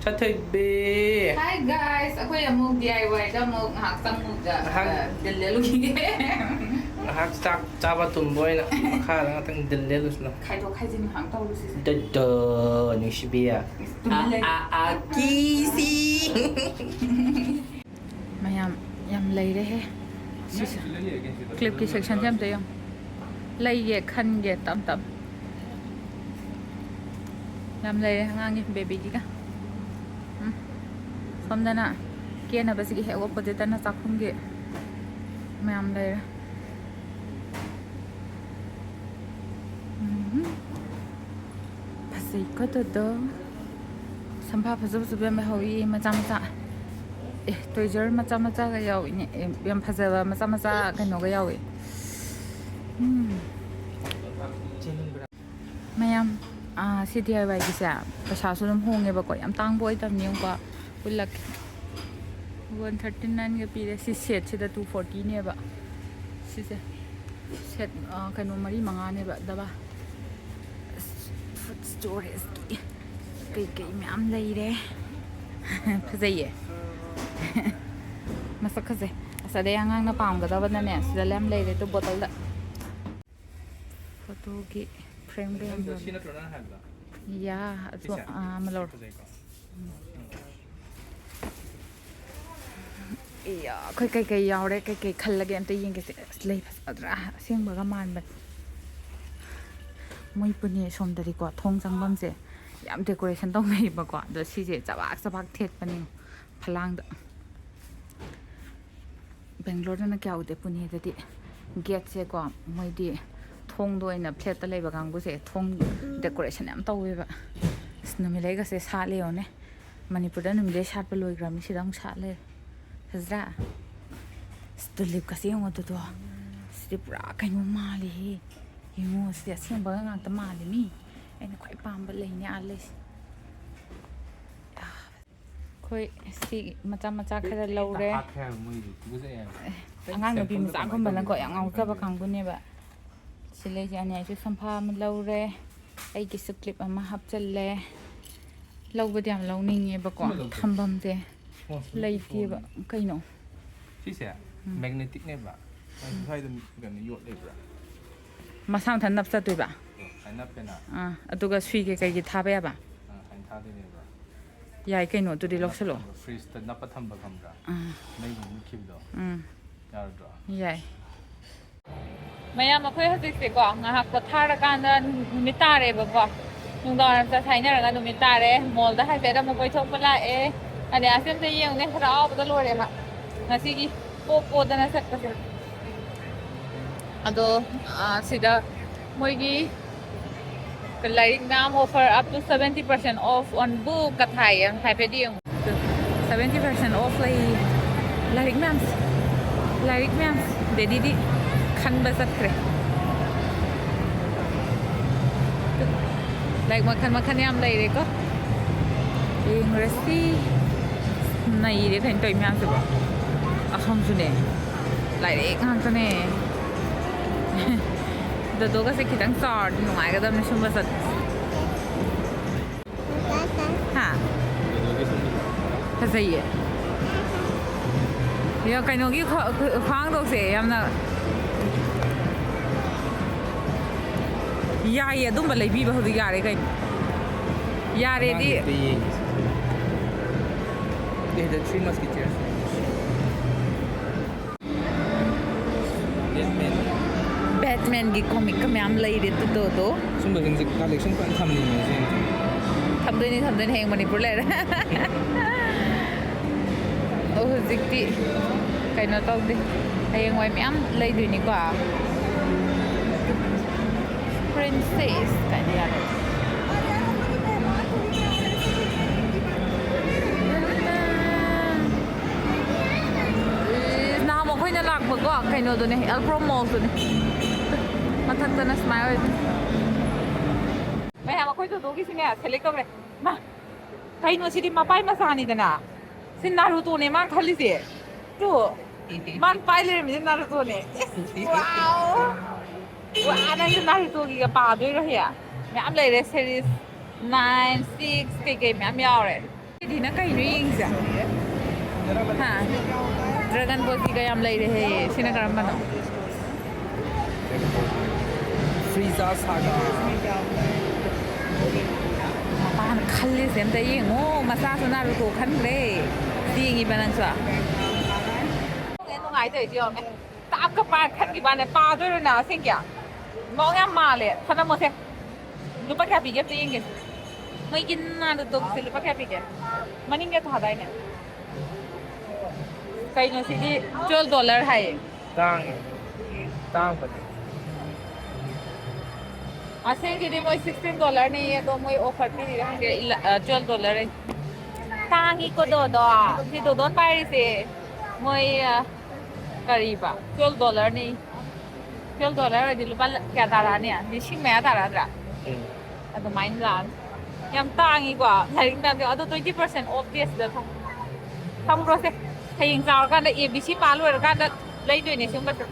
ꯁꯥꯊꯣꯏꯕꯤ꯫ Hi guys, ꯑꯩꯈꯣꯏ ꯑꯃꯨꯛ D I Y ꯗ ꯑꯃꯨꯛ ꯉꯥꯏꯍꯥꯛ ꯆꯪꯉꯨꯕꯗ, ꯉꯥꯏꯍꯥꯛ ꯑ, ꯗꯤꯜ ꯂꯦꯜꯂꯨꯈꯤꯒꯦ꯫ ꯉꯥꯏꯍꯥꯛ ꯆꯥꯛ ꯆꯥꯕ ꯇꯨꯝꯕ ꯑꯣꯏꯅ ꯃꯈꯥꯗ ꯉꯥꯛꯇꯪ ꯗꯤꯜ ꯂꯦꯜꯂꯨꯁꯤꯅ꯫ ꯈꯥꯏꯗꯣꯛ ꯈꯥꯏꯖꯤꯟ ꯉꯥꯏꯍꯥꯛ ꯇꯧꯔꯨꯁꯤꯁꯦ꯫ ꯗꯣ ꯗꯣ, ꯅꯨꯡꯁꯤꯕꯤ꯫ ꯇꯨꯃꯤꯟ ꯂꯩ꯫ ꯑ, ꯑ, ꯑ, ꯀꯤꯁꯤ꯫ ꯃꯌꯥꯝ ꯌꯥꯝ ꯂꯩꯔꯦꯍꯦ꯫ ꯁꯤꯁꯦ clip ꯀꯤ section ꯁꯦ ꯑꯝꯇ ꯌꯦꯡꯉꯨ꯫ ꯂꯩꯒꯦ ꯈꯟꯒꯦ ꯇꯞ ꯇꯞ꯫ ꯌꯥꯝ ꯂꯩꯔꯦ ꯑꯉꯥꯡꯒꯤ baby ꯒꯤꯒ꯫ ꯎꯝ꯫ ꯁꯣꯝꯗꯅ ꯀꯦꯅꯕꯁꯤꯒꯤ ꯍꯦꯛ opposite ꯇꯅ ꯆꯥꯛꯈꯨꯝꯒꯤ ꯃꯌꯥꯝ ꯂꯩꯔꯦ꯫ ꯎꯝ꯫ ꯐꯖꯩꯀꯣ ꯑꯗꯨꯗꯣ꯫ ꯁꯝꯐꯥ ꯐꯖ ꯐꯖꯕ ꯌꯥꯝ ꯂꯩꯍꯧꯋꯤ, ꯃꯆꯥ ꯃꯆꯥ꯫ ꯑꯦ, tweezer ꯃꯆꯥ ꯃꯆꯥꯒ ꯌꯥꯎꯏꯅꯦ꯫ ꯑꯦ, ꯌꯥꯝ ꯐꯖꯕ ꯃꯆꯥ ꯃꯆꯥ ꯀꯩꯅꯣꯒ ꯌꯥꯎꯏ꯫ ꯎꯝ꯫ ꯃꯌꯥꯝ, ꯑꯥ, ꯁꯤ D I Y ꯒꯤꯁꯦ ꯄꯩꯁꯥꯁꯨ ꯑꯗꯨꯝ ꯍꯣꯡꯉꯦꯕꯀꯣ, ꯌꯥꯝ ꯇꯥꯡꯕ ꯑꯣꯏꯗꯕꯅꯤ꯫ ꯌꯦꯡꯉꯨꯀꯣ, ꯄꯨꯜꯂꯛꯀꯦ꯫ One thirty nineꯒ ꯄꯤꯔꯦ꯫ ꯁꯤ ꯁꯦꯠꯁꯤꯗ two fortyꯅꯦꯕ꯫ ꯁꯤꯁꯦ ꯁꯦꯠ, ꯑ, ꯀꯩꯅꯣ, ꯃꯔꯤ ꯃꯉꯥꯅꯦꯕ꯫ ꯗꯕꯥ ꯐꯨꯗ ꯁ꯭ꯇꯣꯔꯦꯖꯀꯤ ꯀꯩꯀꯩ ꯃꯌꯥꯝ ꯂꯩꯔꯦ꯫ ꯐꯖꯩꯌꯦ꯫ ꯃꯁꯛ ꯐꯖꯩ꯫ ꯑꯁ, ꯑꯗꯩ ꯑꯉꯥꯡꯅ ꯄꯥꯝꯒꯗꯕꯅꯅꯦ ꯁꯤꯗ ꯌꯥꯝ ꯂꯩꯔꯦ꯫ ꯑꯗꯨ ꯕꯣꯇꯜꯗ ꯐꯣꯇꯣꯒꯤ ꯐ꯭ꯔꯦꯝꯒ ꯌꯥꯝ ꯌꯣꯜꯂꯦ꯫ ꯁꯤ ꯅꯠꯇ꯭ꯔꯣ ꯅꯪ ꯍꯥꯏꯕꯗꯣ? ꯌꯥ, ꯑꯗꯨ, ꯁꯤꯁꯦ? ꯑꯥ, ꯑꯃ ꯂꯧꯔꯣ꯫ ꯐꯖꯩꯀꯣ? ꯎꯝ꯫ ꯏꯌꯥ, ꯑꯩꯈꯣꯏ ꯀꯩꯀꯩ ꯌꯥꯎꯔꯦ, ꯀꯩꯀꯩ ꯈꯜꯂꯒꯦ ꯑꯝꯇ ꯌꯦꯡꯒꯦꯁꯦ꯫ ꯑꯁ, ꯂꯩ ꯐꯖꯗ꯭ꯔꯥ? ꯑꯁꯦꯡꯕꯒ ꯃꯥꯟꯕꯅꯦ꯫ ꯃꯣꯏ ꯄꯨꯅꯦ ꯁꯣꯝꯗꯗꯤꯀꯣ, ꯊꯣꯡ ꯆꯪꯐꯝꯁꯦ ꯌꯥꯝ decoration ꯇꯧꯅꯩꯌꯦꯕꯀꯣ꯫ ꯑꯗꯣ ꯁꯤꯁꯦ ꯆꯕꯥꯛ ꯆꯕꯥꯛ ꯊꯦꯠꯄꯅꯦ ꯐꯂꯥꯡꯗ꯫ ꯕꯦꯡꯒ꯭ꯂꯣꯔꯗꯅ ꯀꯌꯥ ꯎꯗꯦ, ꯄꯨꯅꯦꯗꯗꯤ ꯒꯦꯠꯁꯦꯀꯣ, ꯃꯣꯏꯗꯤ ꯊꯣꯡꯗꯣ ꯑꯣꯏꯅ flatꯇ ꯂꯩꯕ ꯀꯥꯡꯕꯨꯁꯦ ꯊꯣꯡ decoration ꯌꯥꯝ ꯇꯧꯋꯦꯕ꯫ ꯑꯁ, ꯅꯨꯃꯤꯠꯂꯩꯒꯁꯦ ꯁꯥꯠꯂꯦ ꯌꯦꯡꯉꯣꯅꯦ꯫ ꯃꯅꯤꯄꯨꯔꯗ ꯅꯨꯃꯤꯠꯂꯩ ꯁꯥꯠꯄ ꯂꯣꯏꯈ꯭ꯔꯕꯅꯤ, ꯁꯤꯗ ꯑꯃꯨꯛ ꯁꯥꯠꯂꯦ꯫ ꯐꯖꯗ꯭ꯔꯥ? ꯑꯁ, ꯇꯨꯂꯤꯞꯀꯁꯦ ꯌꯦꯡꯉꯣ ꯑꯗꯨꯗꯣ꯫ ꯁꯤꯗꯤ ꯄꯨꯔꯥ ꯀꯩꯅꯣ ꯃꯥꯜꯂꯦꯍꯦ꯫ ꯌꯦꯡꯉꯣ, ꯁꯤꯗꯤ ꯑꯁꯦꯡꯕꯒ ꯉꯥꯛꯇ ꯃꯥꯜꯂꯦ ꯃꯤ꯫ ꯑꯩꯅ ꯈ꯭ꯋꯥꯏ ꯄꯥꯝꯕ ꯂꯩꯅꯦ ꯑꯥ ꯂꯩꯁꯦ꯫ ꯑꯩꯈꯣꯏ ꯁꯤ ꯃꯆꯥ ꯃꯆꯥ ꯈꯔ ꯂꯧꯔꯦ꯫ ꯍꯥꯞꯈ꯭ꯔꯦ ꯍꯥꯏꯕ ꯃꯣꯏꯗꯤ, ꯇꯨꯀꯠꯆꯩ ꯍꯥꯏꯕ꯫ ꯑꯦ, ꯑꯉꯥꯡ ꯅꯨꯄꯤ ꯃꯆꯥꯒꯨꯝꯕꯅꯀꯣ ꯌꯥꯝ ꯉꯥꯎꯖꯕ ꯀꯥꯡꯕꯨꯅꯦꯕ꯫ ꯁꯤ ꯂꯩꯁꯦ ꯑꯅꯤ ꯍꯥꯏꯁꯨ ꯁꯝꯐꯥ ꯑꯃ ꯂꯧꯔꯦ꯫ ꯑꯩꯒꯤꯁꯨ clip ꯑꯃ ꯍꯥꯞꯆꯜꯂꯦ꯫ ꯂꯧꯕꯗꯤ ꯌꯥꯝ ꯂꯧꯅꯤꯡꯉꯦꯕꯀꯣ, ꯁꯤꯃ ꯂꯧꯁꯦ꯫ ꯊꯝꯐꯝꯁꯦ ꯁ꯭ꯄꯣꯟꯁ ꯂꯩꯇꯦꯕ꯫ ꯁ꯭ꯄꯣꯟꯁ꯫ ꯀꯩꯅꯣ? ꯁꯤꯁꯦ ꯎꯝ꯫ Magneticꯅꯦꯕ꯫ ꯅꯪ ꯁ꯭ꯋꯥꯏꯗ ꯀꯩꯅꯣ ꯌꯣꯠ ꯂꯩꯕ꯭ꯔꯥ? ꯃꯁꯥ ꯃꯊꯟ ꯅꯞꯆꯗꯣꯏꯕ? ꯁꯨꯃꯥꯏꯅ ꯅꯞꯄꯦꯅ꯫ ꯑꯥ, ꯑꯗꯨꯒ ꯁꯨꯏ ꯀꯩꯀꯩꯒꯤ ꯊꯥꯕ ꯌꯥꯕ? ꯑꯥ, ꯁꯨꯃꯥꯏꯅ ꯊꯥꯗꯣꯏꯅꯦꯕ꯫ ꯌꯥꯏ ꯀꯩꯅꯣ, ꯑꯗꯨꯗꯤ ꯂꯧꯁꯜꯂꯣ꯫ Fridgeꯇ ꯅꯞꯄ ꯊꯝꯕ ꯈꯪꯕ꯭ꯔꯥ? ꯑꯥ꯫ ꯃꯩꯒꯨꯝꯕ ꯃꯨꯠꯈꯤꯕꯗꯣ꯫ ꯎꯝ꯫ ꯌꯥꯔꯗ꯭ꯔꯣ? ꯌꯥꯏ꯫ ꯃꯌꯥꯝ, ꯑꯩꯈꯣꯏ ꯍꯧꯖꯤꯛꯁꯦꯀꯣ, ꯉꯥꯏꯍꯥꯛ ꯄꯣꯊꯥꯔꯀꯥꯟꯗ ꯅꯨꯃꯤꯠ ꯇꯥꯔꯦꯕꯀꯣ꯫ ꯅꯨꯡꯗꯥꯡꯋꯥꯏꯔꯝ ꯆꯥꯛ ꯍꯥꯏꯅꯔꯒ ꯅꯨꯃꯤꯠ ꯇꯥꯔꯦ꯫ Mallꯗ ꯍꯥꯏꯐꯦꯠ ꯑꯃꯨꯛ ꯀꯣꯏꯊꯣꯛꯄ ꯂꯥꯛꯑꯦ꯫ ꯑꯗꯩ ꯑꯁꯤ ꯑꯝꯇ ꯌꯦꯡꯉꯨꯅꯦ, ꯍꯔꯥꯎꯕꯗ ꯂꯣꯏꯔꯦ ꯃꯥ꯫ ꯉꯁꯤꯒꯤ ꯄꯣ ꯄꯣꯗꯅ ꯆꯠꯄꯁꯦ꯫ ꯑꯗꯣ, ꯑꯥ, ꯁꯤꯗ ꯃꯣꯏꯒꯤ ꯂꯥꯏꯔꯤꯛ ꯃꯌꯥꯝ offer, up to seventy percent off on book ꯀ ꯊꯥꯏꯌꯦ꯫ ꯍꯥꯏꯐꯦꯠ ꯌꯦꯡꯉꯨ꯫ Seventy percent off ꯂꯩ꯫ ꯂꯥꯏꯔꯤꯛ ꯃꯌꯥꯝꯁꯦ, ꯂꯥꯏꯔꯤꯛ ꯃꯌꯥꯝꯁꯦ꯫ ꯗꯦꯗꯤꯗꯤ ꯈꯟꯕ ꯆꯠꯈ꯭ꯔꯦ꯫ ꯂꯥꯏꯔꯤꯛ ꯃꯈꯜ ꯃꯈꯜ ꯌꯥꯝ ꯂꯩꯔꯦꯀꯣ꯫ ꯌꯦꯡꯉꯨꯔꯁꯤ꯫ ꯅꯩꯔꯦ ꯀꯩꯅꯣ ꯇꯧꯔꯤ ꯃꯌꯥꯝꯁꯤꯕꯣ꯫ ꯑꯁꯣꯝꯁꯨꯅꯦ꯫ ꯂꯥꯏꯔꯤꯛ ꯉꯥꯛꯇꯅꯦ꯫ ꯗꯣꯗꯣꯒꯁꯦ ꯈꯤꯇꯪ ꯆꯥꯎꯔꯗꯤ ꯅꯨꯡꯉꯥꯏꯒꯗꯕꯅꯦ ꯁꯨꯝꯕ ꯆꯠꯄꯁꯦ꯫ ꯍꯥ? ꯐꯖꯩꯌꯦ꯫ ꯌꯥ, ꯀꯩꯅꯣꯒꯤ ꯈ꯭ꯋꯥ-, ꯈ꯭ꯋꯥꯡꯗꯣꯛꯁꯦ ꯌꯥꯝꯅ ꯌꯥꯏꯌꯦ꯫ ꯑꯗꯨꯝꯕ ꯂꯩꯕꯤꯕ ꯍꯧꯖꯤꯛ ꯌꯥꯔꯦ ꯀꯩꯅꯣ꯫ ꯌꯥꯔꯦꯗꯤ꯫ ꯑꯉꯥꯡꯒꯤꯗ ꯌꯦꯡꯉꯤꯁꯦ꯫ The Three Musketeers꯫ Batman꯫ ꯕꯦꯠꯃꯦꯟꯒꯤ ꯀꯣꯃꯤꯛꯀ ꯃꯌꯥꯝ ꯂꯩꯔꯦ ꯇꯨꯗꯣꯗꯣ꯫ ꯁꯨꯝꯕꯁꯤꯡꯁꯦ ꯀꯂꯦꯛꯁꯟ ꯐꯖꯅ ꯊꯝꯅꯤꯡꯉꯦ ꯁꯤ꯫ ꯊꯝꯗꯣꯏꯅꯤ, ꯊꯝꯗꯣꯏꯅꯤ, ꯍꯌꯦꯡ ꯃꯅꯤꯄꯨꯔ ꯂꯩꯔꯦ꯫ ꯑꯣ, ꯍꯧꯖꯤꯛꯇꯤ ꯀꯩꯅꯣ ꯇꯧꯗꯦ꯫ ꯍꯌꯦꯡꯋꯥꯏ ꯃꯌꯥꯝ ꯂꯩꯗꯣꯏꯅꯤꯀꯣ꯫ ꯄ꯭ꯔꯤꯟꯁꯦꯁ ꯀꯥꯏꯅ ꯌꯥꯔꯦ꯫ ꯏꯁ, ꯅꯍꯥꯟꯃꯨꯛ ꯑꯩꯈꯣꯏꯅ ꯂꯥꯛꯄꯀꯣ, ꯀꯩꯅꯣꯗꯨꯅꯦ, ꯑꯦꯜꯀ꯭ꯔꯣꯝ ꯃꯣꯜꯗꯨꯅꯦ꯫ ꯃꯊꯛꯇꯅ ꯁꯨꯃꯥꯏꯅ ꯑꯣꯏꯕꯅꯦ꯫ ꯃꯌꯥꯝ ꯑꯩꯈꯣꯏ ꯇꯣꯇꯣꯒꯤꯁꯤꯅꯦ, ꯁꯦꯂꯦꯛ ꯇꯧꯔꯦ꯫ ꯃꯥ, ꯀꯩꯅꯣ ꯁꯤꯗꯤ ꯃꯄꯥꯏ ꯃꯆꯥꯅꯤꯗꯅ꯫ ꯁꯤ ꯅꯥꯔꯨꯇꯣꯅꯦ ꯃꯥꯅ ꯈꯜꯂꯤꯁꯦ꯫ ꯇꯨ, ꯃꯥꯅ ꯄꯥꯏ ꯂꯩꯔꯝꯃꯤꯁꯦ ꯅꯥꯔꯨꯇꯣꯅꯦ꯫ ꯏꯁ, ꯋꯥꯎ! ꯋꯥ, ꯅꯪꯁꯨ ꯅꯥꯔꯨꯇꯣꯒꯤꯒ ꯄꯥꯗꯣꯏꯔꯣ ꯍꯦ? ꯃꯌꯥꯝ ꯂꯩꯔꯦ, ꯁꯦꯔꯤꯁ ꯅꯥꯏꯟ, ꯁꯤꯛꯁ ꯀꯩꯀꯩ ꯃꯌꯥꯝ ꯌꯥꯎꯔꯦ꯫ ꯁꯤꯗꯤꯅ ꯀꯩꯅꯣ ꯌꯦꯡꯁꯦ? ꯍꯥ? ꯗ꯭ꯔꯥꯒꯟ ꯕꯣꯜꯒꯤꯒ ꯌꯥꯝ ꯂꯩꯔꯦꯍꯦ꯫ ꯁꯤꯅ ꯀꯔꯝꯕꯅꯣ? ꯐ꯭ꯔꯤꯖꯥ ꯁꯥꯒꯥ꯫ ꯃꯄꯥꯅ ꯈꯜꯂꯤꯁꯦ ꯑꯝꯇ ꯌꯦꯡꯉꯣ꯫ ꯃꯆꯥꯁꯨ ꯅꯥꯔꯨꯇꯣ ꯈꯟꯈ꯭ꯔꯦ꯫ ꯌꯦꯡꯉꯤꯕ ꯅꯪꯁꯨ? ꯅꯨꯡꯉꯥꯏꯇꯧꯔꯤꯁꯦ ꯌꯦꯡꯉꯣꯅꯦ꯫ ꯇꯥꯞꯀ ꯄꯥꯏꯔ ꯈꯟꯈꯤꯕ ꯋꯥꯅꯦ꯫ ꯄꯥꯗꯣꯏꯔꯣ ꯅ ꯑꯁꯦꯡꯀꯤ? ꯃꯑꯣꯡ ꯌꯥꯝ ꯃꯥꯜꯂꯦ꯫ ꯊꯅꯝꯃꯣꯁꯦ꯫ ꯂꯨꯄꯥ ꯀꯌꯥ ꯄꯤꯒꯦ ꯑꯝꯇ ꯌꯦꯡꯒꯦ꯫ ꯃꯣꯏꯒꯤ ꯅꯥꯔꯨꯇꯣꯒꯤꯁꯦ ꯂꯨꯄꯥ ꯀꯌꯥ ꯄꯤꯒꯦ? ꯃꯅꯤꯡꯗ ꯊꯥꯗꯥꯏꯅꯦ? ꯀꯩꯅꯣ ꯁꯤꯗꯤ twelve dollar ꯍꯥꯏꯌꯦ꯫ ꯇꯥꯡꯉꯦ꯫ ꯇꯥꯡꯕꯅꯦ꯫ ꯑꯁꯦꯡꯒꯤꯗꯤ ꯃꯣꯏ sixteen dollarꯅꯦ, ꯑꯗꯣ ꯃꯣꯏ offer ꯄꯤꯔꯤꯔꯥ ꯈꯪꯗꯦ, ꯏꯂ-, ꯑ, twelve dollar ꯍꯥꯏ꯫ ꯇꯥꯡꯉꯤꯀꯣ ꯗꯣꯗꯣ꯫ ꯁꯤ ꯗꯣꯗꯣꯅ ꯄꯥꯏꯔꯤꯁꯦ ꯃꯣꯏ, ꯑ, ꯀꯔꯤꯕ? Twelve dollarꯅꯦ꯫ Twelve dollar ꯑꯣꯏꯔꯗꯤ ꯂꯨꯄꯥ ꯂ-, ꯀꯌꯥ ꯇꯥꯔꯛꯑꯅꯤ? ꯂꯤꯁꯤꯡ ꯃꯌꯥ ꯇꯥꯔꯛꯑꯗ꯭ꯔꯥ? ꯎꯝ꯫ ꯑꯗꯨꯃꯥꯏꯅ ꯂꯥꯛꯑꯅꯤ꯫ ꯌꯥꯝ ꯇꯥꯡꯉꯤꯀꯣ ꯂꯥꯏꯔꯤꯛ ꯃꯌꯥꯝꯗꯣ꯫ ꯑꯗꯣ twenty percent off ꯗꯦ ꯁꯤꯗ ꯊꯝ-, ꯊꯝꯈ꯭ꯔꯣꯁꯦ꯫ ꯍꯌꯦꯡ ꯆꯥꯎꯔꯀꯥꯟꯗ ꯑꯦ ꯕꯤ ꯁꯤ ꯄꯥ ꯂꯣꯏꯔꯀꯥꯟꯗ ꯂꯩꯗꯣꯏꯅꯦ ꯁꯤꯒꯨꯝꯕꯁꯦ꯫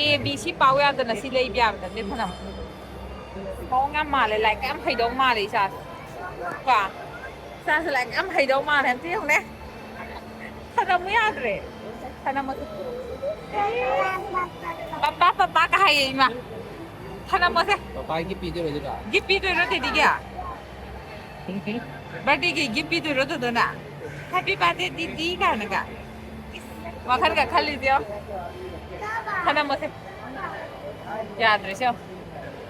ꯑꯦ ꯕꯤ ꯁꯤ ꯄꯥꯎ ꯌꯥꯗꯅ ꯁꯤ ꯂꯩꯕ ꯌꯥꯕ ꯅꯠꯇꯦ ꯐꯅꯝ꯫ ꯃꯑꯣꯡ ꯌꯥꯝ ꯃꯥꯜꯂꯦ, ꯂꯥꯏꯔꯤꯛ ꯌꯥꯝ ꯍꯩꯗꯧ ꯃꯥꯜꯂꯦ ꯏꯆꯥꯁꯦ꯫ ꯀꯣ? ꯏꯆꯥꯁꯦ ꯂꯥꯏꯔꯤꯛ ꯌꯥꯝ ꯍꯩꯗꯧ ꯃꯥꯜꯂꯦ, ꯑꯝꯇ ꯌꯦꯡꯉꯨꯅꯦ꯫ ꯊꯅꯝꯃꯨ ꯌꯥꯗ꯭ꯔꯦ꯫ ꯊꯅꯝꯃꯁꯦ꯫ ꯄꯄꯥ, ꯄꯄꯥ ꯀ ꯍꯥꯏꯌꯦ ꯏꯃꯥ꯫ ꯊꯅꯝꯃꯣꯁꯦ꯫ ꯄꯄꯥꯒꯤ ꯄꯤꯗꯣꯏꯔꯣ ꯑꯗꯨꯒ? ꯒꯤꯐ ꯄꯤꯗꯣꯏꯔꯣ ꯇꯦꯗꯤꯒꯤ? ꯕꯥꯔꯗꯦꯒꯤ ꯒꯤꯐ ꯄꯤꯗꯣꯏꯔꯣ ꯇꯦꯗꯣꯅ? Happy birthday ꯇꯦꯗꯤ ꯀꯥꯏꯅꯒ꯫ ꯋꯥꯈꯜꯒ ꯈꯜꯂꯤꯁꯦ ꯌꯦꯡꯉꯣ꯫ ꯊꯅꯝꯃꯣꯁꯦ꯫ ꯌꯥꯗ꯭ꯔꯦ ꯁꯦ ꯌꯦꯡꯉꯣ꯫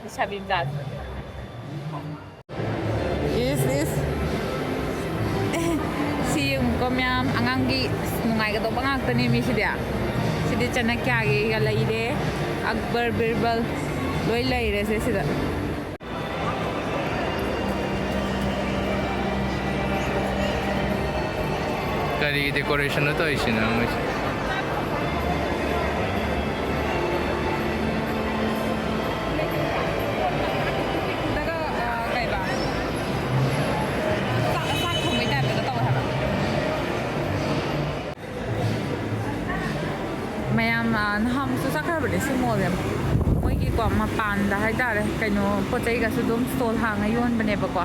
ꯂꯩꯁꯥꯕꯤ ꯃꯆꯥꯁꯦ꯫ ꯏꯁ, ꯏꯁ꯫ ꯑꯦ, ꯁꯤ ꯌꯦꯡꯉꯨꯀꯣ ꯃꯌꯥꯝ, ꯑꯉꯥꯡꯒꯤ ꯅꯨꯡꯉꯥꯏꯒꯗꯧꯕ ꯉꯥꯛꯇꯅꯦ ꯃꯤꯁꯤꯗꯤ꯫ ꯁꯤꯗꯤ ꯆꯅꯀ꯭ꯌꯥꯒꯤꯒ ꯂꯩꯔꯦ, ꯑꯛꯕꯔ, ꯕꯤꯔꯕꯜ ꯂꯣꯏ ꯂꯩꯔꯦꯁꯦ ꯁꯤꯗ꯫ ꯀꯔꯤ decoration ꯅꯣ ꯇꯧꯔꯤꯁꯤꯅ ꯃꯣꯏꯁꯦ? ꯁꯤꯗꯒ, ꯑ, ꯀꯩꯕ? ꯆꯥꯛ, ꯆꯥꯛ ꯊꯣꯡꯕꯩ type ꯇꯒ ꯇꯧꯋꯦ ꯍꯥꯏꯕ꯫ ꯃꯌꯥꯝ, ꯑ, ꯅꯍꯥꯟꯃꯨꯛꯁꯨ ꯆꯠꯈ꯭ꯔꯕꯅꯦ ꯁꯤ mall ꯁꯦ꯫ ꯃꯣꯏꯒꯤꯀꯣ ꯃꯄꯥꯟꯗ ꯍꯥꯏꯇꯥꯔꯦ, ꯀꯩꯅꯣ ꯄꯣꯠ ꯆꯩꯒꯁꯨ ꯑꯗꯨꯝ stall ꯍꯥꯡꯉ ꯌꯣꯟꯕꯅꯦꯕꯀꯣ꯫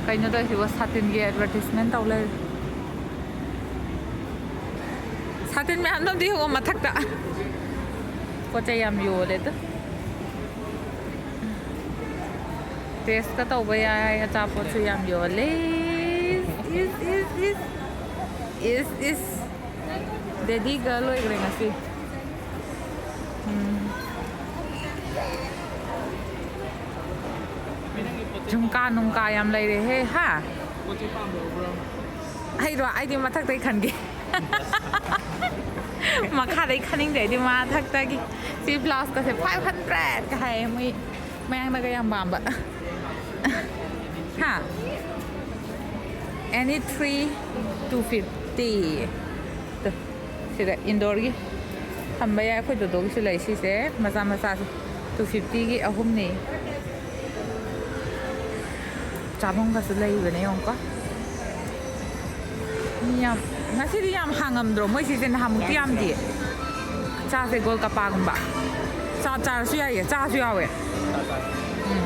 ꯀꯩꯅꯣ ꯇꯧꯔꯤꯁꯤꯕꯣ, ꯁꯥꯇꯤꯟꯒꯤ advertisement ꯇꯧ ꯂꯩꯔꯦ꯫ ꯁꯥꯇꯤꯟ ꯃꯌꯥꯝꯗꯣ ꯑꯝꯇ ꯌꯦꯡꯉꯣ ꯃꯊꯛꯇ꯫ ꯄꯣꯠ ꯆꯩ ꯌꯥꯝ ꯌꯣꯜꯂꯦ ꯑꯗꯨ꯫ Taste ꯀ ꯇꯧꯕ ꯌꯥꯏ, ꯑꯆꯥꯄꯣꯠꯁꯨ ꯌꯥꯝ ꯌꯣꯜꯂꯦ꯫ ꯏꯁ, ꯏꯁ, ꯏꯁ, ꯏꯁ꯫ ꯏꯁ, ꯏꯁ꯫ Daddy ꯒ ꯂꯣꯏꯈ꯭ꯔꯦ ꯉꯁꯤ꯫ ꯎꯝ꯫ ꯖꯨꯝꯀꯥ ꯅꯨꯡꯀꯥ ꯌꯥꯝ ꯂꯩꯔꯦꯍꯦ, ꯍꯥ? ꯄꯣꯠ ꯆꯩ ꯄꯥꯝꯕ꯭ꯔꯣ, ꯕ꯭ꯔꯣ? ꯑꯩꯔꯣ? ꯑꯩꯗꯤ ꯃꯊꯛꯇꯩ ꯈꯟꯒꯦ꯫ ꯃꯈꯥꯗꯩ ꯈꯟꯅꯤꯡꯗꯦ ꯑꯩꯗꯤ, ꯃꯊꯛꯇꯒꯤ꯫ ꯁꯤ blouse ꯀꯁꯦ five hundred ꯀ ꯍꯥꯏꯌꯦ, ꯃꯣꯏ ꯃꯌꯥꯡꯅꯒ ꯌꯥꯝ ꯄꯥꯝꯕ꯫ ꯍꯥ? Any three, two fifty꯫ Two, ꯁꯤꯗ indoor ꯒꯤ ꯊꯝꯕ ꯌꯥꯏ꯫ ꯑꯩꯈꯣꯏ ꯗꯣꯗꯣꯒꯤꯁꯨ ꯂꯩ ꯁꯤꯁꯦ, ꯃꯆꯥ ꯃꯆꯥꯁꯦ꯫ Two fifty ꯒꯤ ꯑꯍꯨꯝꯅꯦ꯫ ꯆꯥꯐꯝꯒꯁꯨ ꯂꯩꯕꯅꯦ, ꯌꯦꯡꯉꯨꯀꯣ꯫ ꯃꯤ ꯌꯥꯝ, ꯉꯁꯤꯗꯤ ꯌꯥꯝ ꯍꯥꯡꯉꯝꯗ꯭ꯔꯣ? ꯃꯣꯏ ꯁꯤꯁꯦ ꯅꯍꯥꯟꯃꯨꯛꯇꯤ ꯌꯥꯝꯗꯤ꯫ ꯆꯥꯁꯦ ꯒꯣꯜ ꯀꯄꯥꯒꯨꯝꯕ꯫ ꯆꯥ ꯆꯥꯔꯁꯨ ꯌꯥꯏꯌꯦ, ꯆꯥꯁꯨ ꯌꯥꯎꯋꯦ꯫ ꯎꯝ꯫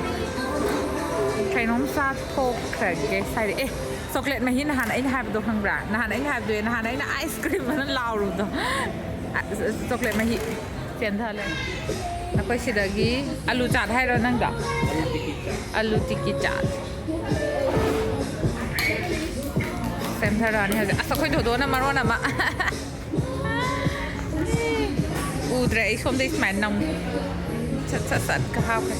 ꯀꯩꯅꯣꯝ ꯆꯥꯊꯣꯛꯈ꯭ꯔꯒꯦ ꯁ꯭ꯋꯥꯏꯗ꯫ ꯑꯦ, ꯆꯣꯀ꯭ꯂꯦꯠ ꯃꯍꯤ ꯅꯍꯥꯟ ꯑꯩꯅ ꯍꯥꯏꯕꯗꯣ ꯈꯪꯕ꯭ꯔꯥ? ꯅꯍꯥꯟ ꯑꯩꯅ ꯍꯥꯏꯕꯗꯣ, ꯅꯍꯥꯟ ꯑꯩꯅ ꯑꯥꯏꯁ ꯀ꯭ꯔꯤꯝ ꯑꯅ ꯂꯥꯎꯔꯨꯕꯗꯣ꯫ ꯑ, ꯆꯣꯀ꯭ꯂꯦꯠ ꯃꯍꯤ꯫ ꯆꯦꯟꯊ ꯂꯩ꯫ ꯑꯩꯈꯣꯏ ꯁꯤꯗꯒꯤ ꯑꯂꯨ ꯆꯥꯠ ꯍꯥꯏꯔꯣ ꯅꯪꯗꯣ? ꯑꯂꯨ ꯇꯤꯀꯤ ꯆꯥꯠ꯫ ꯁꯦꯝꯊꯔꯛꯑꯅꯤ ꯍꯧꯖꯤꯛ꯫ ꯑꯁ, ꯑꯩꯈꯣꯏ ꯊꯣꯏꯗꯣꯛꯅ ꯃꯔꯣꯟ ꯑꯃ꯫ ꯎꯗ꯭ꯔꯦ ꯑꯩ ꯁꯣꯝꯗꯩ ꯁꯨꯃꯥꯏꯅ ꯅꯝ-, ꯁꯠ ꯁꯠ ꯁꯠꯀ ꯍꯥꯞꯈ꯭ꯔꯦ꯫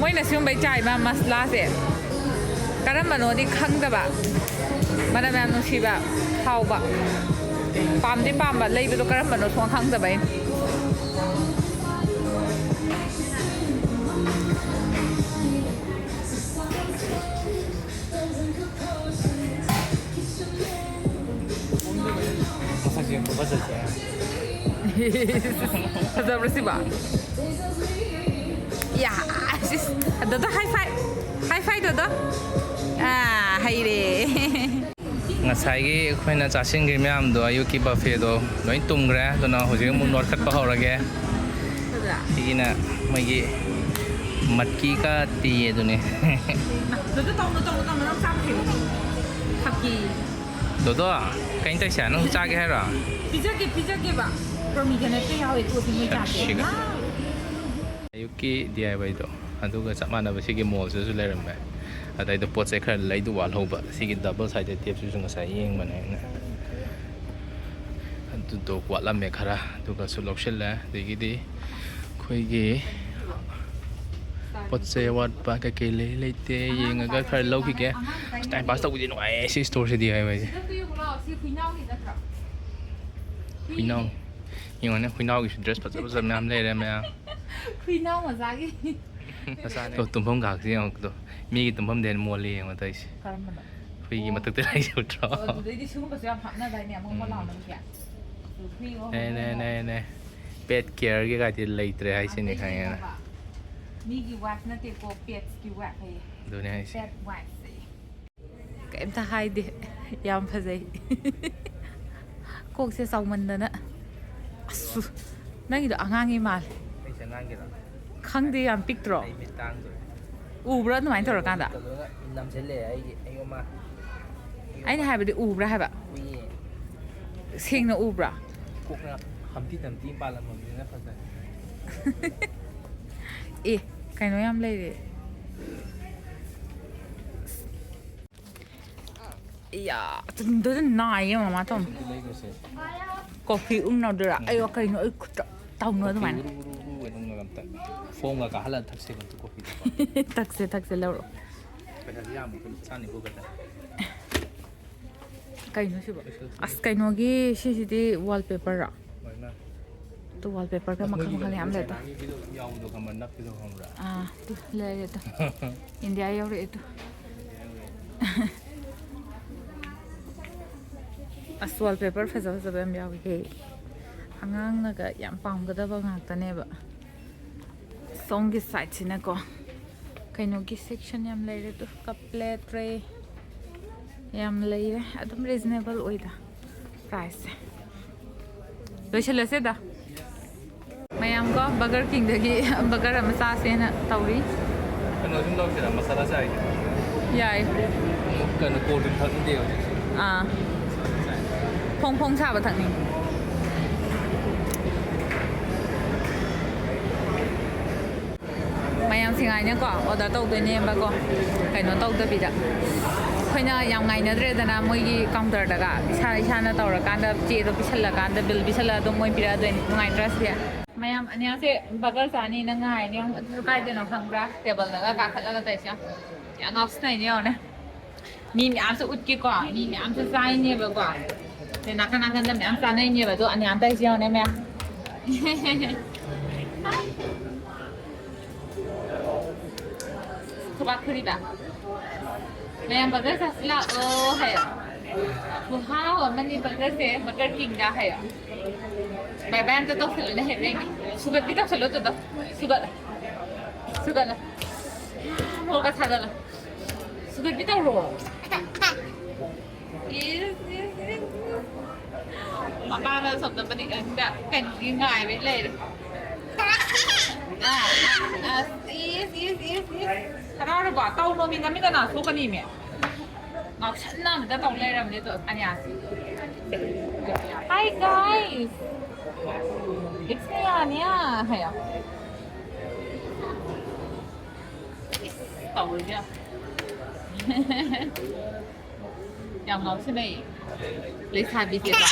ꯃꯣꯏꯅ ꯁꯤꯒꯨꯝꯕꯩ ꯆꯥꯏꯕ ꯃꯁꯂꯥꯁꯦ ꯀꯔꯝꯕꯅꯣꯗꯤ ꯈꯪꯗꯕ, ꯃꯅꯝ ꯌꯥꯝ ꯅꯨꯡꯁꯤꯕ, ꯍꯥꯎꯕ, ꯄꯥꯝꯗꯤ ꯄꯥꯝꯕ, ꯂꯩꯕꯗꯣ ꯀꯔꯝꯕꯅꯣ ꯁꯨꯡꯈꯪ ꯈꯪꯗꯕ ꯑꯩꯅ꯫ ꯃꯁꯛꯁꯦ ꯌꯥꯝ ꯐꯖꯩ꯫ ꯐꯖꯕ꯭ꯔꯥ ꯁꯤꯕꯣ? ꯌꯥ, ꯁꯤꯁ꯫ ꯗꯣꯗꯣ, high five꯫ High five, ꯗꯣꯗꯣ꯫ ꯑꯥ, ꯍꯩꯔꯦ꯫ ꯉꯁꯥꯏꯒꯤ ꯑꯩꯈꯣꯏꯅ ꯆꯥꯁꯤꯟꯈ꯭ꯔꯤ ꯃꯌꯥꯝꯗꯣ, ꯑꯌꯨꯛꯀꯤ ꯕꯐꯦꯗꯣ ꯂꯣꯏ ꯇꯨꯝꯈ꯭ꯔꯦ꯫ ꯑꯗꯨꯅ ꯍꯧꯖꯤꯛ ꯑꯃꯨꯛ ꯅꯣꯠꯈꯠꯄ ꯍꯧꯔꯒꯦ꯫ ꯐꯖꯕ꯭ꯔꯥ? ꯁꯤꯒꯤꯅ ꯃꯣꯏꯒꯤ ꯃꯠꯀꯤ ꯀꯥ ꯇꯤ ꯑꯗꯨꯅꯤ꯫ ꯗꯣꯗꯣ, ꯇꯧꯅꯨ, ꯇꯧꯅꯨ, ꯇꯧꯅꯨ, ꯅꯪ ꯆꯥꯕ ꯍꯩꯕꯅꯦ꯫ ꯐꯛꯀꯤ꯫ ꯗꯣꯗꯣ, ꯀꯩꯅꯣ ꯇꯧꯔꯤꯁꯦ? ꯅꯪ ꯆꯥꯒꯦ ꯍꯥꯏꯔꯣ? ꯄꯤꯖꯒꯦ, ꯄꯤꯖꯒꯦꯕ꯫ ꯄ꯭ꯔꯣꯃꯤꯒ꯭ꯔꯦꯅꯦꯠꯀ ꯌꯥꯎꯋꯦ, ꯇꯣ ꯁꯤ ꯃꯣꯏ ꯆꯥꯁꯦ꯫ ꯁꯛꯁꯤꯒ꯫ ꯑꯥ꯫ ꯑꯌꯨꯛꯀꯤ ꯗꯤ ꯑꯥꯏ ꯋꯥꯏꯗꯣ ꯑꯗꯨꯒ ꯆꯞ ꯃꯥꯟꯅꯕ ꯁꯤꯒꯤ ꯃꯣꯜꯁꯤꯗꯁꯨ ꯂꯩꯔꯝꯃꯦ꯫ ꯑꯗꯩꯗ ꯄꯣꯠ ꯆꯩ ꯈꯔ ꯂꯩꯗꯧ ꯋꯥꯠꯍꯧꯕ꯫ ꯁꯤꯒꯤ ꯗꯕꯜ ꯁꯥꯏꯗꯦꯠ ꯇꯦꯞꯁꯤꯁꯨ ꯉꯁꯥꯏ ꯌꯦꯡꯕꯅꯦ ꯑꯩꯅ꯫ ꯑꯗꯨꯗꯣ ꯋꯥꯠꯂꯝꯃꯦ ꯈꯔ, ꯑꯗꯨꯒꯁꯨ ꯂꯧꯁꯤꯜꯂꯦ꯫ ꯑꯗꯒꯤꯗꯤ ꯑꯩꯈꯣꯏꯒꯤ ꯄꯣꯠ ꯆꯩ ꯑꯋꯥꯠꯄ ꯀꯩꯀꯩ ꯂꯩ ꯂꯩꯇꯦ ꯌꯦꯡꯉꯒ ꯈꯔ ꯂꯧꯈꯤꯒꯦ꯫ ꯑꯁ, ꯇꯥꯏꯝ ꯄꯥꯁ ꯇꯧꯕꯗꯤ ꯅꯨꯡꯉꯥꯏꯌꯦ ꯁꯤ ꯁ꯭ꯇꯣꯔꯁꯤꯗꯤ ꯍꯥꯏꯕ ꯑꯩꯁꯦ꯫ ꯁꯤꯗ ꯌꯦꯡꯉꯨ ꯂꯥꯎ, ꯁꯤ ꯍꯨꯏꯅꯥꯎꯒꯤ ꯅꯠꯇ꯭ꯔꯣ? ꯍꯨꯏꯅꯥꯎ꯫ ꯌꯦꯡꯉꯣꯅꯦ, ꯍꯨꯏꯅꯥꯎꯒꯤꯁꯨ ꯗ꯭ꯔꯦꯁ ꯐꯖ ꯐꯖꯕ ꯃꯌꯥꯝ ꯂꯩꯔꯦ ꯃꯌꯥꯝ꯫ ꯍꯨꯏꯅꯥꯎ ꯃꯆꯥꯒꯤ꯫ ꯃꯆꯥꯅꯦ꯫ ꯑꯣ, ꯇꯨꯝꯐꯝ ꯀꯥꯁꯦ ꯌꯦꯡꯉꯣ꯫ ꯃꯤꯒꯤ ꯇꯨꯝꯐꯝꯗ ꯍꯦꯟꯅ ꯃꯣꯜꯂꯤ ꯌꯦꯡꯉꯣ ꯇꯧꯔꯤꯁꯦ꯫ ꯀꯔꯝꯕꯅꯣ? ꯍꯨꯏꯒꯤ ꯑꯣ꯫ ꯃꯊꯛꯇ ꯂꯩꯖꯕꯗ꯭ꯔꯣ? ꯑꯣ, ꯑꯗꯨꯗꯩꯗꯤ ꯁꯤꯒꯨꯝꯕꯁꯨ ꯌꯥꯝ ꯍꯥꯞꯅꯗꯥꯏꯅꯦ, ꯑꯃꯨꯛ ꯑꯃꯨꯛ ꯎꯝ꯫ ꯂꯥꯎꯅꯕꯒꯤ꯫ ꯅꯦ, ꯅꯦ, ꯅꯦ, ꯅꯦ꯫ Pet careꯒꯤ ꯀꯥꯏꯗꯤ ꯂꯩꯇ꯭ꯔꯦ ꯍꯥꯏꯁꯤꯅꯤ, ꯈꯪꯉꯦꯅ꯫ ꯃꯤꯒꯤ wife ꯅꯠꯇꯦꯀꯣ, petsꯀꯤ wife ꯍꯥꯏꯌꯦ꯫ ꯑꯗꯨꯅꯦ ꯍꯥꯏꯁꯦ꯫ Pet wife ꯍꯥꯏꯌꯦ꯫ ꯀꯩꯝꯇ ꯍꯥꯏꯗꯦ꯫ ꯌꯥꯝ ꯐꯖꯩ꯫ ꯀꯣꯛꯁꯦ ꯆꯥꯎꯃꯟꯗꯅ꯫ ꯑꯁ, ꯅꯪꯒꯤꯗꯣ ꯑꯉꯥꯡꯒꯤ ꯃꯥꯜꯂꯦ꯫ ꯑꯩꯁꯦ ꯑꯉꯥꯡꯒꯤꯔꯣ? ꯈꯪꯗꯦ, ꯌꯥꯝ ꯄꯤꯛꯇ꯭ꯔꯣ? ꯑꯩ ꯃꯤꯠ ꯇꯥꯡꯗꯣꯔꯦ꯫ ꯎꯕ꯭ꯔꯥ ꯑꯗꯨꯃꯥꯏꯅ ꯇꯧꯔꯀꯥꯟꯗ? ꯅꯝꯁꯤꯜꯂꯛꯑꯦ ꯑꯩꯒꯤ, ꯑꯩ ꯃꯃꯥ꯫ ꯑꯩꯅ ꯍꯥꯏꯕꯗꯤ ꯎꯕ꯭ꯔꯥ ꯍꯥꯏꯕ? ꯎꯏꯌꯦ꯫ ꯁꯦꯡꯅ ꯎꯕ꯭ꯔꯥ? ꯀꯣꯛꯅ ꯍꯝꯇꯤ ꯇꯝꯇꯤ ꯑꯃ ꯄꯥꯜꯂꯝꯃꯕꯅꯤꯅ ꯐꯖꯔꯦ꯫ ꯑꯦ, ꯀꯩꯅꯣ ꯌꯥꯝ ꯂꯩꯔꯦ꯫ ꯏꯌꯥ, ꯇꯨꯝꯗꯣꯏꯗ ꯅꯥꯏꯌꯦ ꯃꯃꯥ ꯇꯧ꯫ ꯁꯤꯗꯤ ꯂꯩꯈ꯭ꯔꯁꯦ꯫ ꯀꯣꯐꯤ ꯎꯝꯅꯗꯣꯏꯔꯥ? ꯎꯝ꯫ ꯑꯩ ꯀꯩꯅꯣ, ꯑꯩ ꯈꯨꯠꯇ ꯇꯧꯅꯨ ꯑꯗꯨꯃꯥꯏꯅ꯫ ꯎꯔꯨ, ꯎꯔꯨ, ꯎꯔꯨ ꯑꯗꯨꯝ ꯑꯝꯇ꯫ ꯐꯣꯝꯒ ꯀꯥꯍꯜꯂꯒ ꯊꯛꯁꯦꯕ ꯑꯝꯇ ꯀꯣꯐꯤꯗꯣꯀꯣ꯫ ꯊꯛꯁꯦ, ꯊꯛꯁꯦ, ꯂꯧꯔꯣ꯫ ꯄꯩꯁꯥꯗꯤ ꯌꯥꯝꯕ ꯈꯨꯠ ꯆꯥꯅꯤꯀꯣ ꯈꯛꯇ꯫ ꯀꯩꯅꯣ ꯁꯤꯕꯣ? ꯑꯁ, ꯀꯩꯅꯣꯒꯤ ꯁꯤꯁꯤꯗꯤ wallpaperꯔꯣ? ꯍꯣꯏ, ꯃꯥ꯫ ꯇꯨ wallpaperꯒ ꯑꯁ, ꯃꯈꯜ ꯃꯈꯜ ꯌꯥꯝ ꯂꯩ꯫ ꯃꯣꯏꯒꯤ ꯌꯥꯎꯕꯗꯣ ꯈꯪꯕ꯭ꯔꯥ? ꯅꯞꯄꯤꯗꯣ ꯈꯪꯕ꯭ꯔꯥ? ꯑꯥ, ꯇꯨ ꯂꯩꯔꯦ ꯇꯨ꯫ ꯏꯟꯗꯤꯌꯥ ꯌꯧꯔꯛꯑꯦ ꯇꯨ꯫ ꯑꯁ, wallpaper ꯐꯖ ꯐꯖꯕ ꯌꯥꯝ ꯌꯥꯎꯏꯍꯦ꯫ ꯑꯉꯥꯡꯅꯒ ꯌꯥꯝ ꯄꯥꯝꯒꯗꯕ ꯉꯥꯛꯇꯅꯦꯕ꯫ ꯁꯣꯝꯒꯤ sideꯁꯤꯅꯀꯣ ꯀꯩꯅꯣꯒꯤ section ꯌꯥꯝ ꯂꯩꯔꯦ ꯇꯨ, cup plate tray ꯌꯥꯝ ꯂꯩꯔꯦ꯫ ꯑꯗꯨꯝ reasonable ꯑꯣꯏꯗ priceꯁꯦ꯫ ꯂꯣꯏꯁꯤꯜꯂꯁꯦꯗ꯫ ꯃꯌꯥꯝꯀꯣ Burger Kingꯗꯒꯤ burger ꯑꯃ ꯆꯥꯁꯦꯅ ꯇꯧꯔꯤ꯫ ꯀꯩꯅꯣ ꯑꯗꯨꯝ ꯂꯧꯁꯤꯔꯥ, ꯃꯁꯥꯂꯥ ꯆꯥꯏꯁꯦ? ꯌꯥꯏ꯫ ꯑꯃꯨꯛ ꯀꯩꯅꯣ, cold drink ꯊꯛꯅꯤꯡꯗꯦ ꯍꯧꯖꯤꯛꯁꯦ꯫ ꯑꯥ꯫ ꯐꯣꯡ ꯐꯣꯡ ꯁꯥꯕ ꯊꯛꯅꯤꯡꯉꯤ꯫ ꯃꯌꯥꯝꯁꯤ ꯉꯥꯏꯅꯀꯣ order ꯇꯧꯗꯣꯏꯅꯦꯕꯀꯣ, ꯀꯩꯅꯣ ꯇꯧꯗꯕꯤꯗ꯫ ꯑꯩꯈꯣꯏꯅ ꯌꯥꯝ ꯉꯥꯏꯅꯗ꯭ꯔꯦꯗꯅ ꯃꯣꯏꯒꯤ counterꯗꯒ, ꯏꯁꯥ ꯏꯁꯥꯅ ꯇꯧꯔꯀꯥꯟꯗ ꯆꯦꯗꯣ ꯄꯤꯁꯜꯂꯀꯥꯟꯗ, bill ꯄꯤꯁꯜꯂꯒ ꯑꯗꯨꯝ ꯃꯣꯏ ꯄꯤꯔꯛꯑꯗꯣꯏꯅꯤ꯫ ꯅꯨꯡꯉꯥꯏꯇ꯭ꯔꯥ ꯁꯤꯗꯤ? ꯃꯌꯥꯝ ꯑꯅꯤꯌꯥꯁꯦ burger ꯆꯥꯅꯤꯅ ꯉꯥꯏꯅꯦ꯫ ꯑꯗꯨ ꯀꯥꯏꯗꯅꯣ ꯈꯪꯕ꯭ꯔꯥ? Tableꯗꯒ ꯀꯥꯈꯠꯂꯒ ꯇꯧꯔꯤꯁꯦ ꯌꯥꯝ ꯉꯥꯎꯁꯤꯟꯅꯩꯅꯦ ꯌꯦꯡꯉꯣꯅꯦ꯫ ꯃꯤ ꯃꯌꯥꯝꯁꯨ ꯎꯠꯀꯦꯀꯣ, ꯃꯤ ꯃꯌꯥꯝꯁꯨ ꯆꯥꯏꯅꯦꯕꯀꯣ꯫ ꯑꯗꯩ ꯅꯥꯀꯟ ꯅꯥꯀꯟꯗ ꯃꯌꯥꯝ ꯆꯥꯅꯩꯅꯦꯕ, ꯑꯗꯣ ꯑꯅꯤꯌꯥ ꯇꯧꯔꯤꯁꯦ ꯌꯦꯡꯉꯣꯅꯦ ꯃꯌꯥꯝ꯫ ꯈꯨꯕꯥꯛ ꯈꯨꯔꯤꯕ꯫ ꯃꯌꯥꯝ burger ꯆꯥꯁꯤ ꯂꯥꯛꯑꯣ ꯍꯥꯏꯌꯣ꯫ ꯈꯨꯍꯥꯎ ꯑꯃꯅꯤ burgerꯁꯦ, Burger Kingꯗ ꯍꯥꯏꯌꯣ꯫ ꯕꯥꯏ ꯕꯥꯏ ꯑꯝꯇ ꯇꯧꯁꯜꯂꯨꯅꯦ, ꯍꯦꯔꯦꯟꯒꯤ꯫ ꯁꯨꯒꯠꯄꯤ ꯇꯧꯁꯜꯂꯨ ꯑꯗꯨꯗ꯫ ꯁꯨꯒꯠꯂꯣ꯫ ꯁꯨꯒꯠꯂꯣ꯫ ꯃꯣꯔꯣꯛꯀ ꯁꯥꯒꯠꯂꯣ꯫ ꯁꯨꯒꯠꯄꯤ ꯇꯧꯔꯣ꯫ ꯏꯁ, ꯏꯁ, ꯏꯁ, ꯏꯁ꯫ ꯃꯄꯥꯅ ꯁꯣꯝꯗ ꯃꯅꯤꯡ ꯑꯁꯤꯗ ꯀꯩꯅꯣꯒꯤ ꯉꯥꯏꯕꯩ ꯂꯩꯔꯦ꯫ ꯑꯥ, ꯑꯥ, ꯑꯥ, ꯏꯁ, ꯏꯁ, ꯏꯁ, ꯏꯁ꯫ ꯍꯔꯥꯎꯔꯕꯣ? ꯇꯧꯅꯣꯃꯤ, ꯅꯃꯤꯠ ꯅꯅꯥ ꯁꯣꯛꯀꯅꯤꯃꯤ꯫ ꯉꯥꯎꯁꯟꯅꯕꯗ ꯇꯧ ꯂꯩꯔꯝꯅꯦ ꯑꯗꯣ ꯑꯅꯤꯌꯥꯁꯤ꯫ Hi guys! It's me, ꯑꯅꯤꯌꯥ! ꯍꯥꯏꯌꯣ꯫ ꯏꯁ, ꯇꯧꯔꯤꯁꯦ ꯌꯦꯡꯉꯣ꯫ ꯌꯥꯝ ꯉꯥꯎꯁꯤꯟꯅꯩꯌꯦ꯫ ꯂꯩꯁꯥꯕꯤꯁꯦꯀꯣ꯫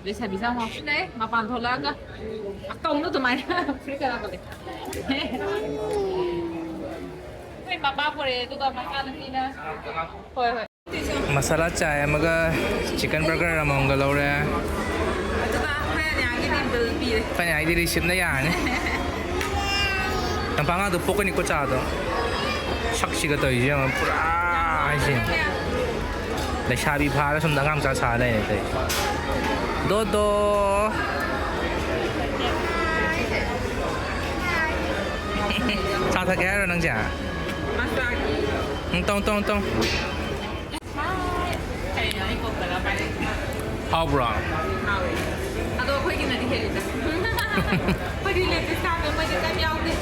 ꯂꯩꯁꯥꯕꯤꯁꯦ ꯌꯥꯝ ꯉꯥꯎꯁꯤꯟꯅꯩ꯫ ꯃꯄꯥꯟ ꯊꯣꯛꯂꯛꯑꯒ꯫ ꯑ, ꯀꯧꯅꯨ ꯑꯗꯨꯃꯥꯏꯅ꯫ ꯐꯨꯔꯤꯠ ꯀꯅꯥ ꯀꯧꯏ? ꯑꯩꯈꯣꯏ ꯃꯄꯥ ꯄꯨꯔꯛꯑꯦ, ꯑꯗꯨꯒ ꯃꯆꯥꯅꯨꯄꯤꯅ꯫ ꯍꯣꯏ, ꯍꯣꯏ꯫ ꯃꯁꯥꯂꯥ ꯆꯥꯏ ꯑꯃꯒ, ꯆꯤꯀꯟ ꯕꯔꯒꯔ ꯑꯃꯃꯝꯒ ꯂꯧꯔꯦ꯫ ꯑꯗꯨꯒ ꯑꯩꯈꯣꯏ ꯑꯅꯤꯌꯥꯒꯤꯗꯤ ꯕꯤꯜ ꯄꯤꯔꯦ꯫ ꯑꯩꯈꯣꯏ ꯑꯅꯤꯌꯥꯒꯤꯗꯤ ꯔꯤꯁꯤꯞꯅ ꯌꯥꯔꯅꯤ꯫ ꯇꯝꯐꯥ ꯉꯥꯗꯣ ꯄꯣꯛꯀꯅꯤꯀꯣ ꯆꯥꯗꯣ꯫ ꯁꯛꯁꯤꯒ ꯇꯧꯔꯤꯁꯦ ꯌꯦꯡꯉꯣ, ꯄꯨꯔꯥ ꯍꯥꯏꯁꯦ꯫ ꯂꯩꯁꯥꯕꯤ ꯐꯥꯔ ꯁꯣꯝꯗ ꯑꯉꯥꯡ ꯃꯆꯥ ꯁꯥ ꯂꯩꯔꯦ ꯇꯧꯔꯤꯁꯦ꯫ ꯗꯣꯗꯣ꯫ ꯆꯥ ꯊꯛꯀꯦ ꯍꯥꯏꯔꯣ ꯅꯪꯁꯦ? ꯃꯥꯁꯇꯔꯒꯤ꯫ ꯎꯝ, ꯇꯧ, ꯇꯧ, ꯇꯧ꯫ ꯀꯩꯅꯣ ꯑꯩ ꯀꯣꯛꯇꯒ ꯄꯥꯏꯔꯛꯏꯁꯦ? ꯍꯥꯎꯕ꯭ꯔꯣ? ꯍꯥꯎꯋꯦ꯫ ꯑꯗꯣ ꯑꯩꯈꯣꯏꯒꯤꯅꯗꯤ ꯍꯦꯜꯂꯤꯗ꯫ ꯑꯩꯈꯣꯏꯗꯤ ꯂꯦꯇꯦꯁ ꯇꯥꯕꯅꯦ, ꯃꯣꯏꯗꯤ ꯀꯩꯝ ꯌꯥꯎꯗꯦ꯫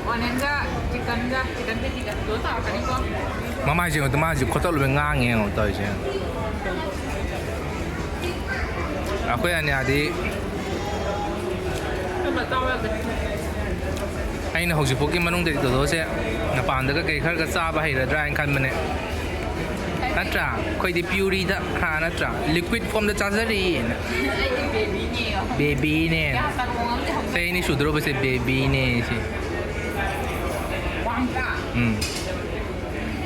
ꯑꯣꯅꯤꯌꯟꯒ ꯆꯤꯀꯟꯒ, ꯆꯤꯀꯟ ꯄꯦꯇꯤꯒ ꯂꯣꯏ ꯇꯧꯔꯛꯀꯅꯤꯀꯣ꯫ ꯃꯃꯥꯏꯁꯦ ꯌꯦꯡꯉꯣ, ꯃꯥꯁꯦ ꯈꯣꯠꯇ ꯂꯣꯏ ꯉꯥꯡꯉꯦ ꯌꯦꯡꯉꯣ ꯇꯧꯔꯤꯁꯦ꯫ ꯑꯩꯈꯣꯏ ꯑꯅꯤꯌꯥꯗꯤ ꯑꯩꯅ ꯍꯧꯖꯤꯛꯐꯥꯎꯒꯤ ꯃꯅꯨꯡꯗꯗꯤ ꯗꯣꯗꯣꯁꯦ ꯃꯄꯥꯟꯗꯒ ꯀꯩ ꯈꯔꯒ ꯆꯥꯕ ꯍꯩꯔꯗ꯭ꯔꯥ ꯍꯥꯏꯅ ꯈꯟꯕꯅꯦ꯫ ꯅꯠꯇ꯭ꯔꯥ? ꯑꯩꯈꯣꯏꯗꯤ ꯄ꯭ꯌꯨꯔꯤꯗ, ꯍꯥ, ꯅꯠꯇ꯭ꯔꯥ? ꯂꯤꯀ꯭ꯋꯤꯠ ꯐꯣꯝꯗ ꯆꯥꯖꯔꯤꯅ꯫ ꯑꯩꯗꯤ ꯕꯦꯕꯤꯅꯦ꯫ ꯕꯦꯕꯤꯅꯦ꯫ ꯀꯌꯥ ꯆꯥꯛ ꯊꯣꯡꯉꯝꯗꯦ ꯍꯧꯖꯤꯛ꯫ ꯆꯍꯤ ꯑꯅꯤ ꯁꯨꯗ꯭ꯔꯣꯕꯁꯦ ꯕꯦꯕꯤꯅꯦ ꯁꯤ꯫ ꯋꯥꯡꯗ꯭ꯔꯥ? ꯎꯝ꯫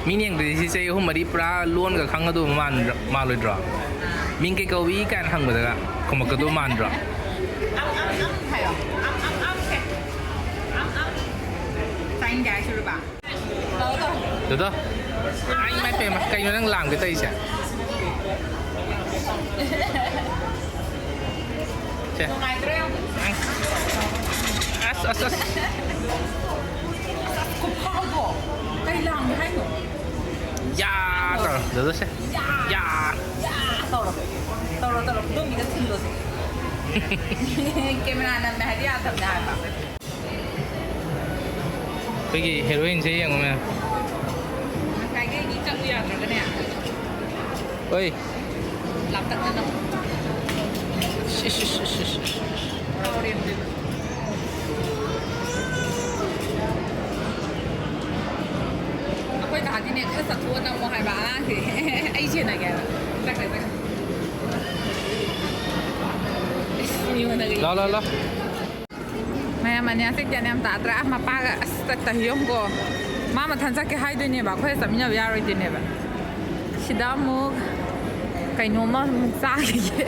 ꯃꯤꯅ ꯌꯦꯡꯕꯗꯗꯤ ꯁꯤ ꯆꯍꯤ ꯑꯍꯨꯝ ꯃꯔꯤ ꯄꯨꯔꯥ ꯂꯣꯟꯒ ꯈꯪꯒꯗꯧꯕ ꯃꯥꯟꯗ꯭ꯔ-, ꯃꯥꯜꯂꯣꯏꯗ꯭ꯔꯣ? ꯃꯤꯡ ꯀꯩ ꯀꯧꯏ ꯀꯥꯏꯅ ꯍꯪꯕꯗꯒ ꯈꯨꯝꯃꯛꯀꯗꯧꯕ ꯃꯥꯟꯗ꯭ꯔꯣ? ꯑꯝ, ꯑꯝ, ꯑꯝ ꯍꯥꯏꯌꯣ꯫ ꯑꯝ, ꯑꯝ, ꯑꯝ ꯁꯦ꯫ ꯑꯝ, ꯑꯝ꯫ ꯇꯥꯅꯤꯡꯗꯦ ꯍꯥꯏꯁꯤꯔꯨꯕ? ꯇꯧ, ꯇꯧ꯫ ꯗꯣꯗꯣ꯫ ꯑꯩ ꯏꯃꯥꯏ ꯄꯦꯝꯃ, ꯀꯩꯅꯣ ꯅꯪ ꯂꯥꯝꯒꯦ ꯇꯧꯔꯤꯁꯦ? ꯅꯨꯡꯉꯥꯏꯇ꯭ꯔꯣ ꯌꯥꯝ? ꯑꯁ, ꯑꯁ, ꯑꯁ꯫ ꯑꯁ, ꯈꯨꯐꯥꯎꯗꯣ꯫ ꯀꯩ ꯂꯥꯡꯒꯦ ꯍꯥꯏꯅꯣ? ꯌꯥ ꯇꯧꯔꯣ, ꯗꯣꯗꯣꯁꯦ꯫ ꯌꯥ! ꯌꯥ! ꯌꯥ! ꯇꯧꯔꯣ꯫ ꯇꯧꯔꯣ, ꯇꯧꯔꯣ꯫ ꯈꯨꯗꯣꯝꯕꯤꯗ ꯊꯤꯜꯂꯣꯁꯦ꯫ ꯀꯦꯃꯦꯔꯥ ꯅꯝꯃꯦ ꯍꯥꯏꯗꯤ ꯌꯥꯗꯕꯅꯦ ꯍꯥꯏꯕ꯫ ꯑꯩꯈꯣꯏꯒꯤ ꯍꯦꯔꯣꯏꯟꯁꯦ ꯌꯦꯡꯉꯣ ꯃꯌꯥꯝ꯫ ꯉꯁꯥꯏꯒꯤ ꯑꯩꯗꯤ ꯆꯠꯂꯨ ꯌꯥꯗ꯭ꯔꯒꯅꯦ꯫ ꯍꯣꯏ꯫ ꯂꯥꯞꯇꯛꯅꯅ꯫ ꯁꯤ, ꯁꯤ, ꯁꯤ, ꯁꯤ, ꯁꯤ, ꯁꯤ꯫ ꯀꯥꯎꯔꯦ ꯑꯗꯨꯗꯤ꯫ ꯑꯩꯈꯣꯏ ꯗꯥꯗꯤꯅꯦ ꯈꯔ ꯆꯠꯊꯣꯛꯑ ꯅꯝꯃꯣ ꯍꯥꯏꯕ ꯑꯉꯥꯡꯁꯦ꯫ ꯑꯩ ꯁꯦꯟꯅꯒꯦ ꯍꯥꯏꯕ꯫ ꯆꯠꯈ꯭ꯔꯦ, ꯆꯠꯈ꯭ꯔꯦ꯫ ꯏꯁ, ꯃꯤꯉꯣꯟꯗꯒ ꯂꯥꯎ, ꯂꯥꯎ, ꯂꯥꯎ꯫ ꯃꯌꯥꯝ ꯑꯅꯤꯌꯥꯁꯦ ꯒ꯭ꯌꯥꯟ ꯌꯥꯝ ꯇꯥꯗ꯭ꯔꯥ? ꯃꯄꯥꯒ ꯑꯁ ꯇꯠꯇ ꯌꯦꯡꯉꯨꯀꯣ꯫ ꯃꯥ ꯃꯊꯟ ꯆꯠꯀꯦ ꯍꯥꯏꯗꯣꯏꯅꯦꯕ, ꯑꯩꯈꯣꯏꯒ ꯆꯠꯃꯤꯟꯅꯕ ꯌꯥꯔꯣꯏꯗꯣꯏꯅꯦꯕ꯫ ꯁꯤꯗ ꯑꯃꯨꯛ ꯀꯩꯅꯣꯝꯃ ꯑꯃꯨꯛ ꯆꯥꯈꯤꯒꯦ꯫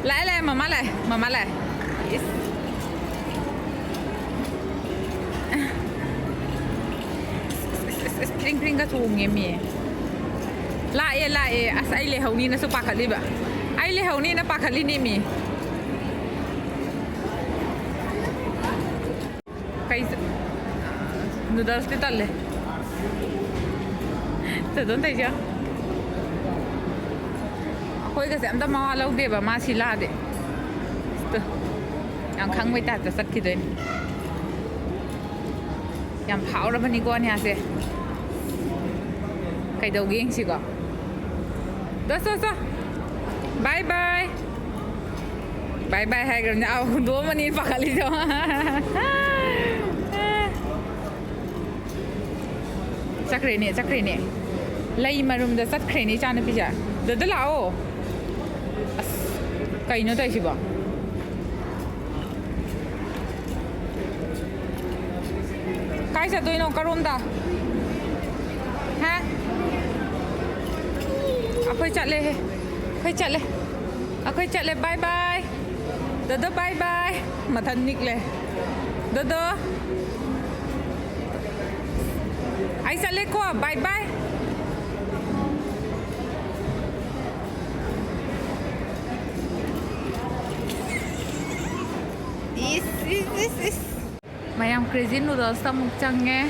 ꯂꯥꯛꯑꯦ, ꯂꯥꯛꯑꯦ, ꯃꯃꯥ ꯂꯥꯛꯑꯦ, ꯃꯃꯥ ꯂꯥꯛꯑꯦ꯫ ꯏꯁ꯫ ꯏꯁ, ꯏꯁ, ꯏꯁ, ꯏꯁ, ꯐ꯭ꯔꯤꯡ ꯐ꯭ꯔꯤꯡꯒ ꯆꯣꯡꯉꯦ ꯃꯤ꯫ ꯂꯥꯛꯑꯦ, ꯂꯥꯛꯑꯦ꯫ ꯑꯁ, ꯑꯩ ꯂꯩꯍꯧꯅꯤꯅꯁꯨ ꯄꯥꯈꯠꯂꯤꯕ꯫ ꯑꯩ ꯂꯩꯍꯧꯅꯤꯅ ꯄꯥꯈꯠꯂꯤꯅꯦ ꯃꯤ꯫ ꯀꯩ ꯆ-, ꯅꯨꯗꯜꯁꯇꯤ ꯇꯜꯂꯦ꯫ ꯆꯗꯣꯟ ꯇꯩꯁꯦ꯫ ꯑꯩꯈꯣꯏꯒꯁꯦ ꯑꯝꯇ ꯃꯋꯥ ꯂꯧꯗꯦꯕ, ꯃꯥ ꯁꯤ ꯂꯥꯛꯑꯗꯤ꯫ ꯇꯨ, ꯌꯥꯝ ꯈꯪꯕꯩ ꯇꯥꯏꯞꯇ ꯆꯠꯈꯤꯗꯣꯏꯅꯤ꯫ ꯌꯥꯝ ꯐꯥꯎꯔꯕꯅꯤꯀꯣ ꯑꯅꯤꯌꯥꯁꯦ꯫ ꯀꯩꯗꯧꯒꯦ ꯌꯦꯡꯁꯤꯀꯣ꯫ ꯗꯣ, ꯆꯣ, ꯆꯣ꯫ ꯕꯥꯏ ꯕꯥꯏ꯫ ꯕꯥꯏ ꯕꯥꯏ ꯍꯥꯏꯈ꯭ꯔꯕꯅꯤ꯫ ꯑꯥꯎ, ꯍꯨꯟꯗꯣꯛꯑꯝꯃꯅꯤ ꯄꯥꯈꯠꯂꯤꯗꯣ꯫ ꯆꯠꯈ꯭ꯔꯦꯅꯦ, ꯆꯠꯈ꯭ꯔꯦꯅꯦ꯫ ꯂꯩ ꯃꯔꯨꯝꯗ ꯆꯠꯈ꯭ꯔꯦꯅꯦ ꯏꯆꯥꯅꯨꯄꯤꯁꯦ꯫ ꯗꯗ ꯂꯥꯛꯑꯣ꯫ ꯑꯁ, ꯀꯩꯅꯣ ꯇꯧꯔꯤꯁꯤꯕꯣ? ꯀꯥꯏ ꯆꯠꯇꯣꯏꯅꯣ? ꯀꯔꯣꯝꯗ? ꯍꯥ? ꯑꯩꯈꯣꯏ ꯆꯠꯂꯦꯍꯦ꯫ ꯑꯩꯈꯣꯏ ꯆꯠꯂꯦ꯫ ꯑꯩꯈꯣꯏ ꯆꯠꯂꯦ꯫ ꯕꯥꯏ ꯕꯥꯏ꯫ ꯗꯣꯗꯣ ꯕꯥꯏ ꯕꯥꯏ꯫ ꯃꯊꯟ ꯅꯤꯛꯂꯦ꯫ ꯗꯣꯗꯣ꯫ ꯑꯩ ꯆꯠꯂꯦꯀꯣ꯫ ꯕꯥꯏ ꯕꯥꯏ꯫ Crazy Noodles ꯑꯃꯨꯛ ꯆꯪꯉꯦ꯫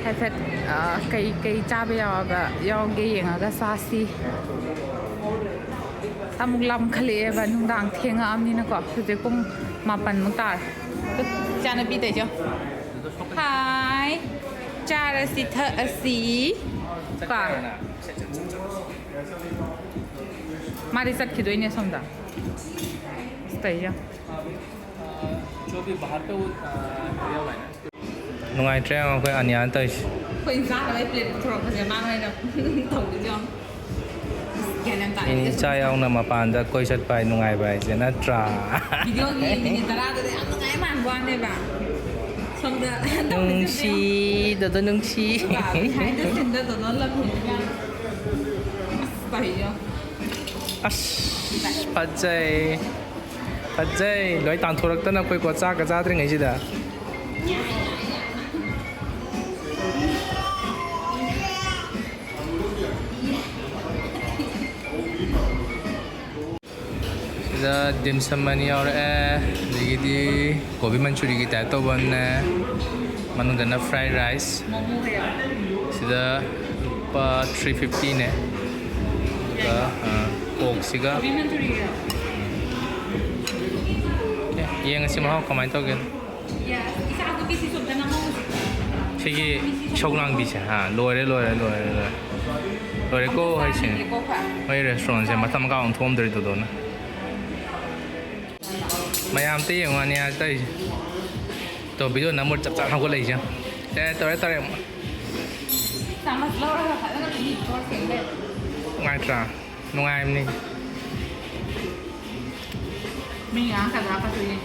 ꯍꯥꯏꯐꯦꯠ, ꯑ, ꯀꯩ ꯀꯩ ꯆꯥꯕ ꯌꯥꯎꯕ ꯌꯥꯎꯒꯦ ꯌꯦꯡꯉꯒ ꯆꯥꯁꯤ꯫ ꯑꯃꯨꯛ ꯂꯥꯝꯈꯠꯂꯛꯑꯦꯕ, ꯅꯨꯡꯗꯥꯡ ꯊꯦꯡꯉꯛꯑꯕꯅꯤꯅꯀꯣ꯫ ꯍꯧꯖꯤꯛ ꯄꯨꯡ ꯃꯥꯄꯟꯃꯨꯛ ꯇꯥꯔꯦ꯫ ꯇꯨ, ꯏꯆꯥꯅꯨꯄꯤ ꯇꯧꯔꯤꯁꯦ ꯌꯦꯡꯉꯣ꯫ ꯍꯥꯏ꯫ ꯆꯥꯔꯁꯤ ꯊꯛꯑꯁꯤ꯫ ꯀꯣ꯫ ꯃꯥꯗꯤ ꯆꯠꯈꯤꯗꯣꯏꯅꯦ ꯁꯣꯝꯗ꯫ ꯑꯁ, ꯇꯧꯔꯤꯁꯦ ꯌꯦꯡꯉꯣ꯫ जो भी बाहर पे वो, आ, दिया हुआ है ना। ꯅꯨꯡꯉꯥꯏꯇ꯭ꯔꯦ ꯌꯦꯡꯉꯣ ꯑꯩꯈꯣꯏ ꯑꯅꯤꯌꯥꯅ ꯇꯧꯔꯤꯁꯦ꯫ ꯑꯩꯈꯣꯏ ꯆꯥꯅꯕꯩ ꯄ꯭ꯂꯦꯠ ꯄꯨꯊꯣꯔꯛꯄꯁꯦ ꯃꯥꯅ ꯑꯣꯏꯅ ꯇꯧꯗꯣꯏꯁꯦ ꯌꯦꯡꯉꯣ꯫ ꯑꯁ, ꯒ꯭ꯌꯥꯟ ꯌꯥꯝ ꯇꯥꯗꯦ꯫ ꯃꯤ ꯏꯆꯥ ꯌꯥꯎꯅ ꯃꯄꯥꯟꯗ ꯀꯣꯏ ꯆꯠꯄ ꯍꯥꯏ ꯅꯨꯡꯉꯥꯏꯕ ꯍꯥꯏꯁꯦ ꯅꯠꯇ꯭ꯔꯥ? ꯚꯤꯗꯤꯑꯣꯒꯤ ꯃꯤꯅꯤꯠ ꯇꯔꯥꯗꯨꯗ ꯌꯥꯝ ꯅꯨꯡꯉꯥꯏ ꯃꯥꯟꯕ ꯋꯥꯅꯦꯕ꯫ ꯁꯣꯝꯗ ꯇꯧꯔꯤꯁꯦ ꯅꯨꯡꯁꯤ, ꯌꯦꯡꯉꯣ꯫ ꯗꯣꯗꯣ ꯅꯨꯡꯁꯤ꯫ ꯑꯗꯨꯒ behind the scene ꯗ ꯗꯣꯗꯣ ꯂꯝ ꯍꯦꯟꯕ ꯌꯥꯝ꯫ ꯑꯁ, ꯇꯧꯔꯤꯁꯦ ꯌꯦꯡꯉꯣ꯫ ꯑꯁ, ꯐꯖꯩ꯫ ꯐꯖꯩ꯫ ꯂꯣꯏ ꯇꯥꯟꯊꯣꯔꯛꯇꯅ ꯑꯩꯈꯣꯏꯀꯣ ꯆꯥꯛꯀ ꯆꯥꯗ꯭ꯔꯤꯉꯩꯁꯤꯗ꯫ ꯁꯤꯗ ꯗꯤꯝꯁꯝ ꯑꯅꯤ ꯌꯥꯎꯔꯛꯑꯦ, ꯑꯗꯒꯤꯗꯤ ꯀꯣꯕꯤ ꯃꯟꯆꯨꯔꯤꯒꯤ ꯇꯥꯏꯞ ꯇꯧꯕ ꯑꯃꯅꯦ, ꯃꯅꯨꯡꯗꯅ fried rice꯫ ꯁꯤꯗ ꯂꯨꯄꯥ three fiftyꯅꯦ꯫ ꯑꯗꯨꯒ, ꯑ, ꯀꯣꯛꯁꯤꯒ꯫ ꯀꯣꯕꯤ ꯃꯟꯆꯨꯔꯤꯒ꯫ ꯑꯦ, ꯌꯦꯡꯉꯁꯤ ꯃꯍꯥꯎ ꯀꯃꯥꯏꯅ ꯇꯧꯒꯦ꯫ ꯁꯤꯒꯤ ꯏꯁꯧ ꯂꯥꯡꯕꯤꯁꯦ, ꯍꯥ, ꯂꯣꯏꯔꯦ, ꯂꯣꯏꯔꯦ, ꯂꯣꯏꯔꯦ, ꯂꯣꯏꯔꯦ꯫ ꯂꯣꯏꯔꯦꯀꯣ ꯍꯥꯏꯁꯦ꯫ ꯃꯣꯏ restaurantꯁꯦ ꯃꯊꯛ ꯃꯈꯥ ꯑꯣꯟꯊꯣꯛꯑꯝꯗ꯭ꯔꯤ ꯗꯣꯗꯣꯅ꯫ ꯃꯌꯥꯝ ꯑꯝꯇ ꯌꯦꯡꯉꯣ ꯑꯅꯤꯌꯥ ꯇꯧꯔꯤꯁꯦ꯫ ꯇꯣ, video ꯅꯝꯕ ꯆꯞ ꯆꯥꯅ ꯍꯧꯒꯠꯂꯛꯏꯁꯦ꯫ ꯑꯦ, ꯇꯧꯔꯦ, ꯇꯧꯔꯦ꯫ ꯆꯥꯃꯁ ꯂꯧꯔꯒ ꯐꯖꯅ ꯄꯤꯊꯣꯛꯑ ꯁꯦꯡꯗꯣꯏ꯫ ꯅꯨꯡꯉꯥꯏꯇ꯭ꯔꯥ? ꯅꯨꯡꯉꯥꯏꯕꯅꯤ꯫ ꯃꯤ ꯉꯥꯡ ꯀꯗ꯭ꯔꯥ ꯀꯗ꯭ꯔꯥ ꯌꯦꯡ꯫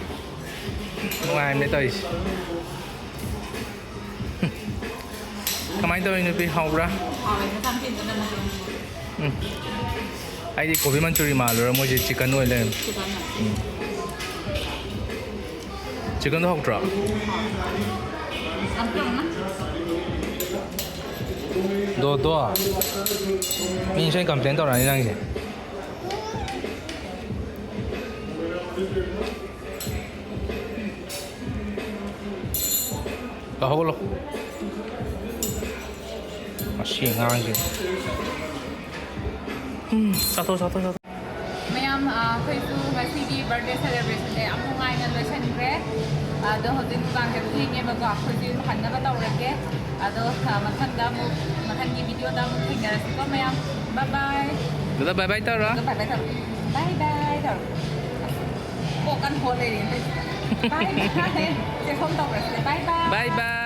ꯅꯨꯡꯉꯥꯏꯕꯅꯤ ꯇꯧꯔꯤꯁꯦ꯫ ꯀꯃꯥꯏꯅ ꯇꯧꯔꯤ ꯅꯨꯄꯤ? ꯍꯥꯎꯕ꯭ꯔꯥ? ꯍꯥꯎꯋꯦ, ꯃꯆꯥ ꯅꯨꯄꯤꯗꯨꯅ ꯃꯆꯨ꯫ ꯎꯝ꯫ ꯑꯩꯗꯤ ꯀꯣꯕꯤ ꯃꯟꯆꯨꯔꯤ ꯃꯥꯜꯂꯨꯔ ꯃꯣꯏꯁꯦ chicken ꯑꯣꯏ ꯂꯩꯔꯝꯃꯦ꯫ Chicken꯫ ꯎꯝ꯫ Chickenꯗꯣ ꯍꯥꯎꯇ꯭ꯔꯣ? ꯌꯥꯝ ꯊꯨꯝꯃꯦ꯫ ꯗꯣ, ꯗꯣ꯫ ꯃꯤ ꯁꯣꯏ complain ꯇꯧꯔꯛꯑꯅꯤ ꯅꯪꯁꯦ꯫ ꯍꯧꯒꯠꯂꯣ꯫ ꯃꯁꯤ ꯑꯉꯥꯡꯁꯦ꯫ ꯎꯝ, ꯆꯥꯊꯣꯛ, ꯆꯥꯊꯣꯛ, ꯆꯥꯊꯣꯛ꯫ ꯃꯌꯥꯝ, ꯑ, ꯑꯩꯈꯣꯏꯁꯨ ꯉꯁꯤꯒꯤ birthday celebrationꯁꯦ ꯌꯥꯝ ꯅꯨꯡꯉꯥꯏꯅ ꯂꯣꯏꯁꯤꯟꯈ꯭ꯔꯦ꯫ ꯑꯗꯣ ꯍꯧꯖꯤꯛ ꯅꯨꯡꯗꯥꯡꯁꯦ ꯊꯦꯡꯉꯦꯕꯀꯣ, ꯑꯩꯈꯣꯏꯁꯨ ꯌꯨꯝ ꯍꯟꯅꯕ ꯇꯧꯔꯒꯦ꯫ ꯑꯗꯣ, ꯑ, ꯃꯊꯪꯗ ꯑꯃꯨꯛ, ꯃꯊꯪꯒꯤ videoꯗ ꯑꯃꯨꯛ ꯊꯦꯡꯅꯔꯁꯤꯀꯣ ꯃꯌꯥꯝ꯫ Bye bye꯫ ꯑꯗꯨꯗ bye bye ꯇꯧꯔꯣ꯫ ꯑꯗꯣ bye bye ꯇꯧꯔꯣ꯫ Bye bye ꯇꯧꯔꯣ꯫ ꯑꯁ, ꯀꯣꯛ ꯀꯟꯅ ꯍꯣꯠ ꯂꯩꯔꯦꯅꯦ꯫ Bye bye꯫ ꯆꯦ ꯁꯣꯝ ꯇꯧꯈ꯭ꯔꯁꯤꯅꯦ꯫ Bye bye꯫ Bye bye꯫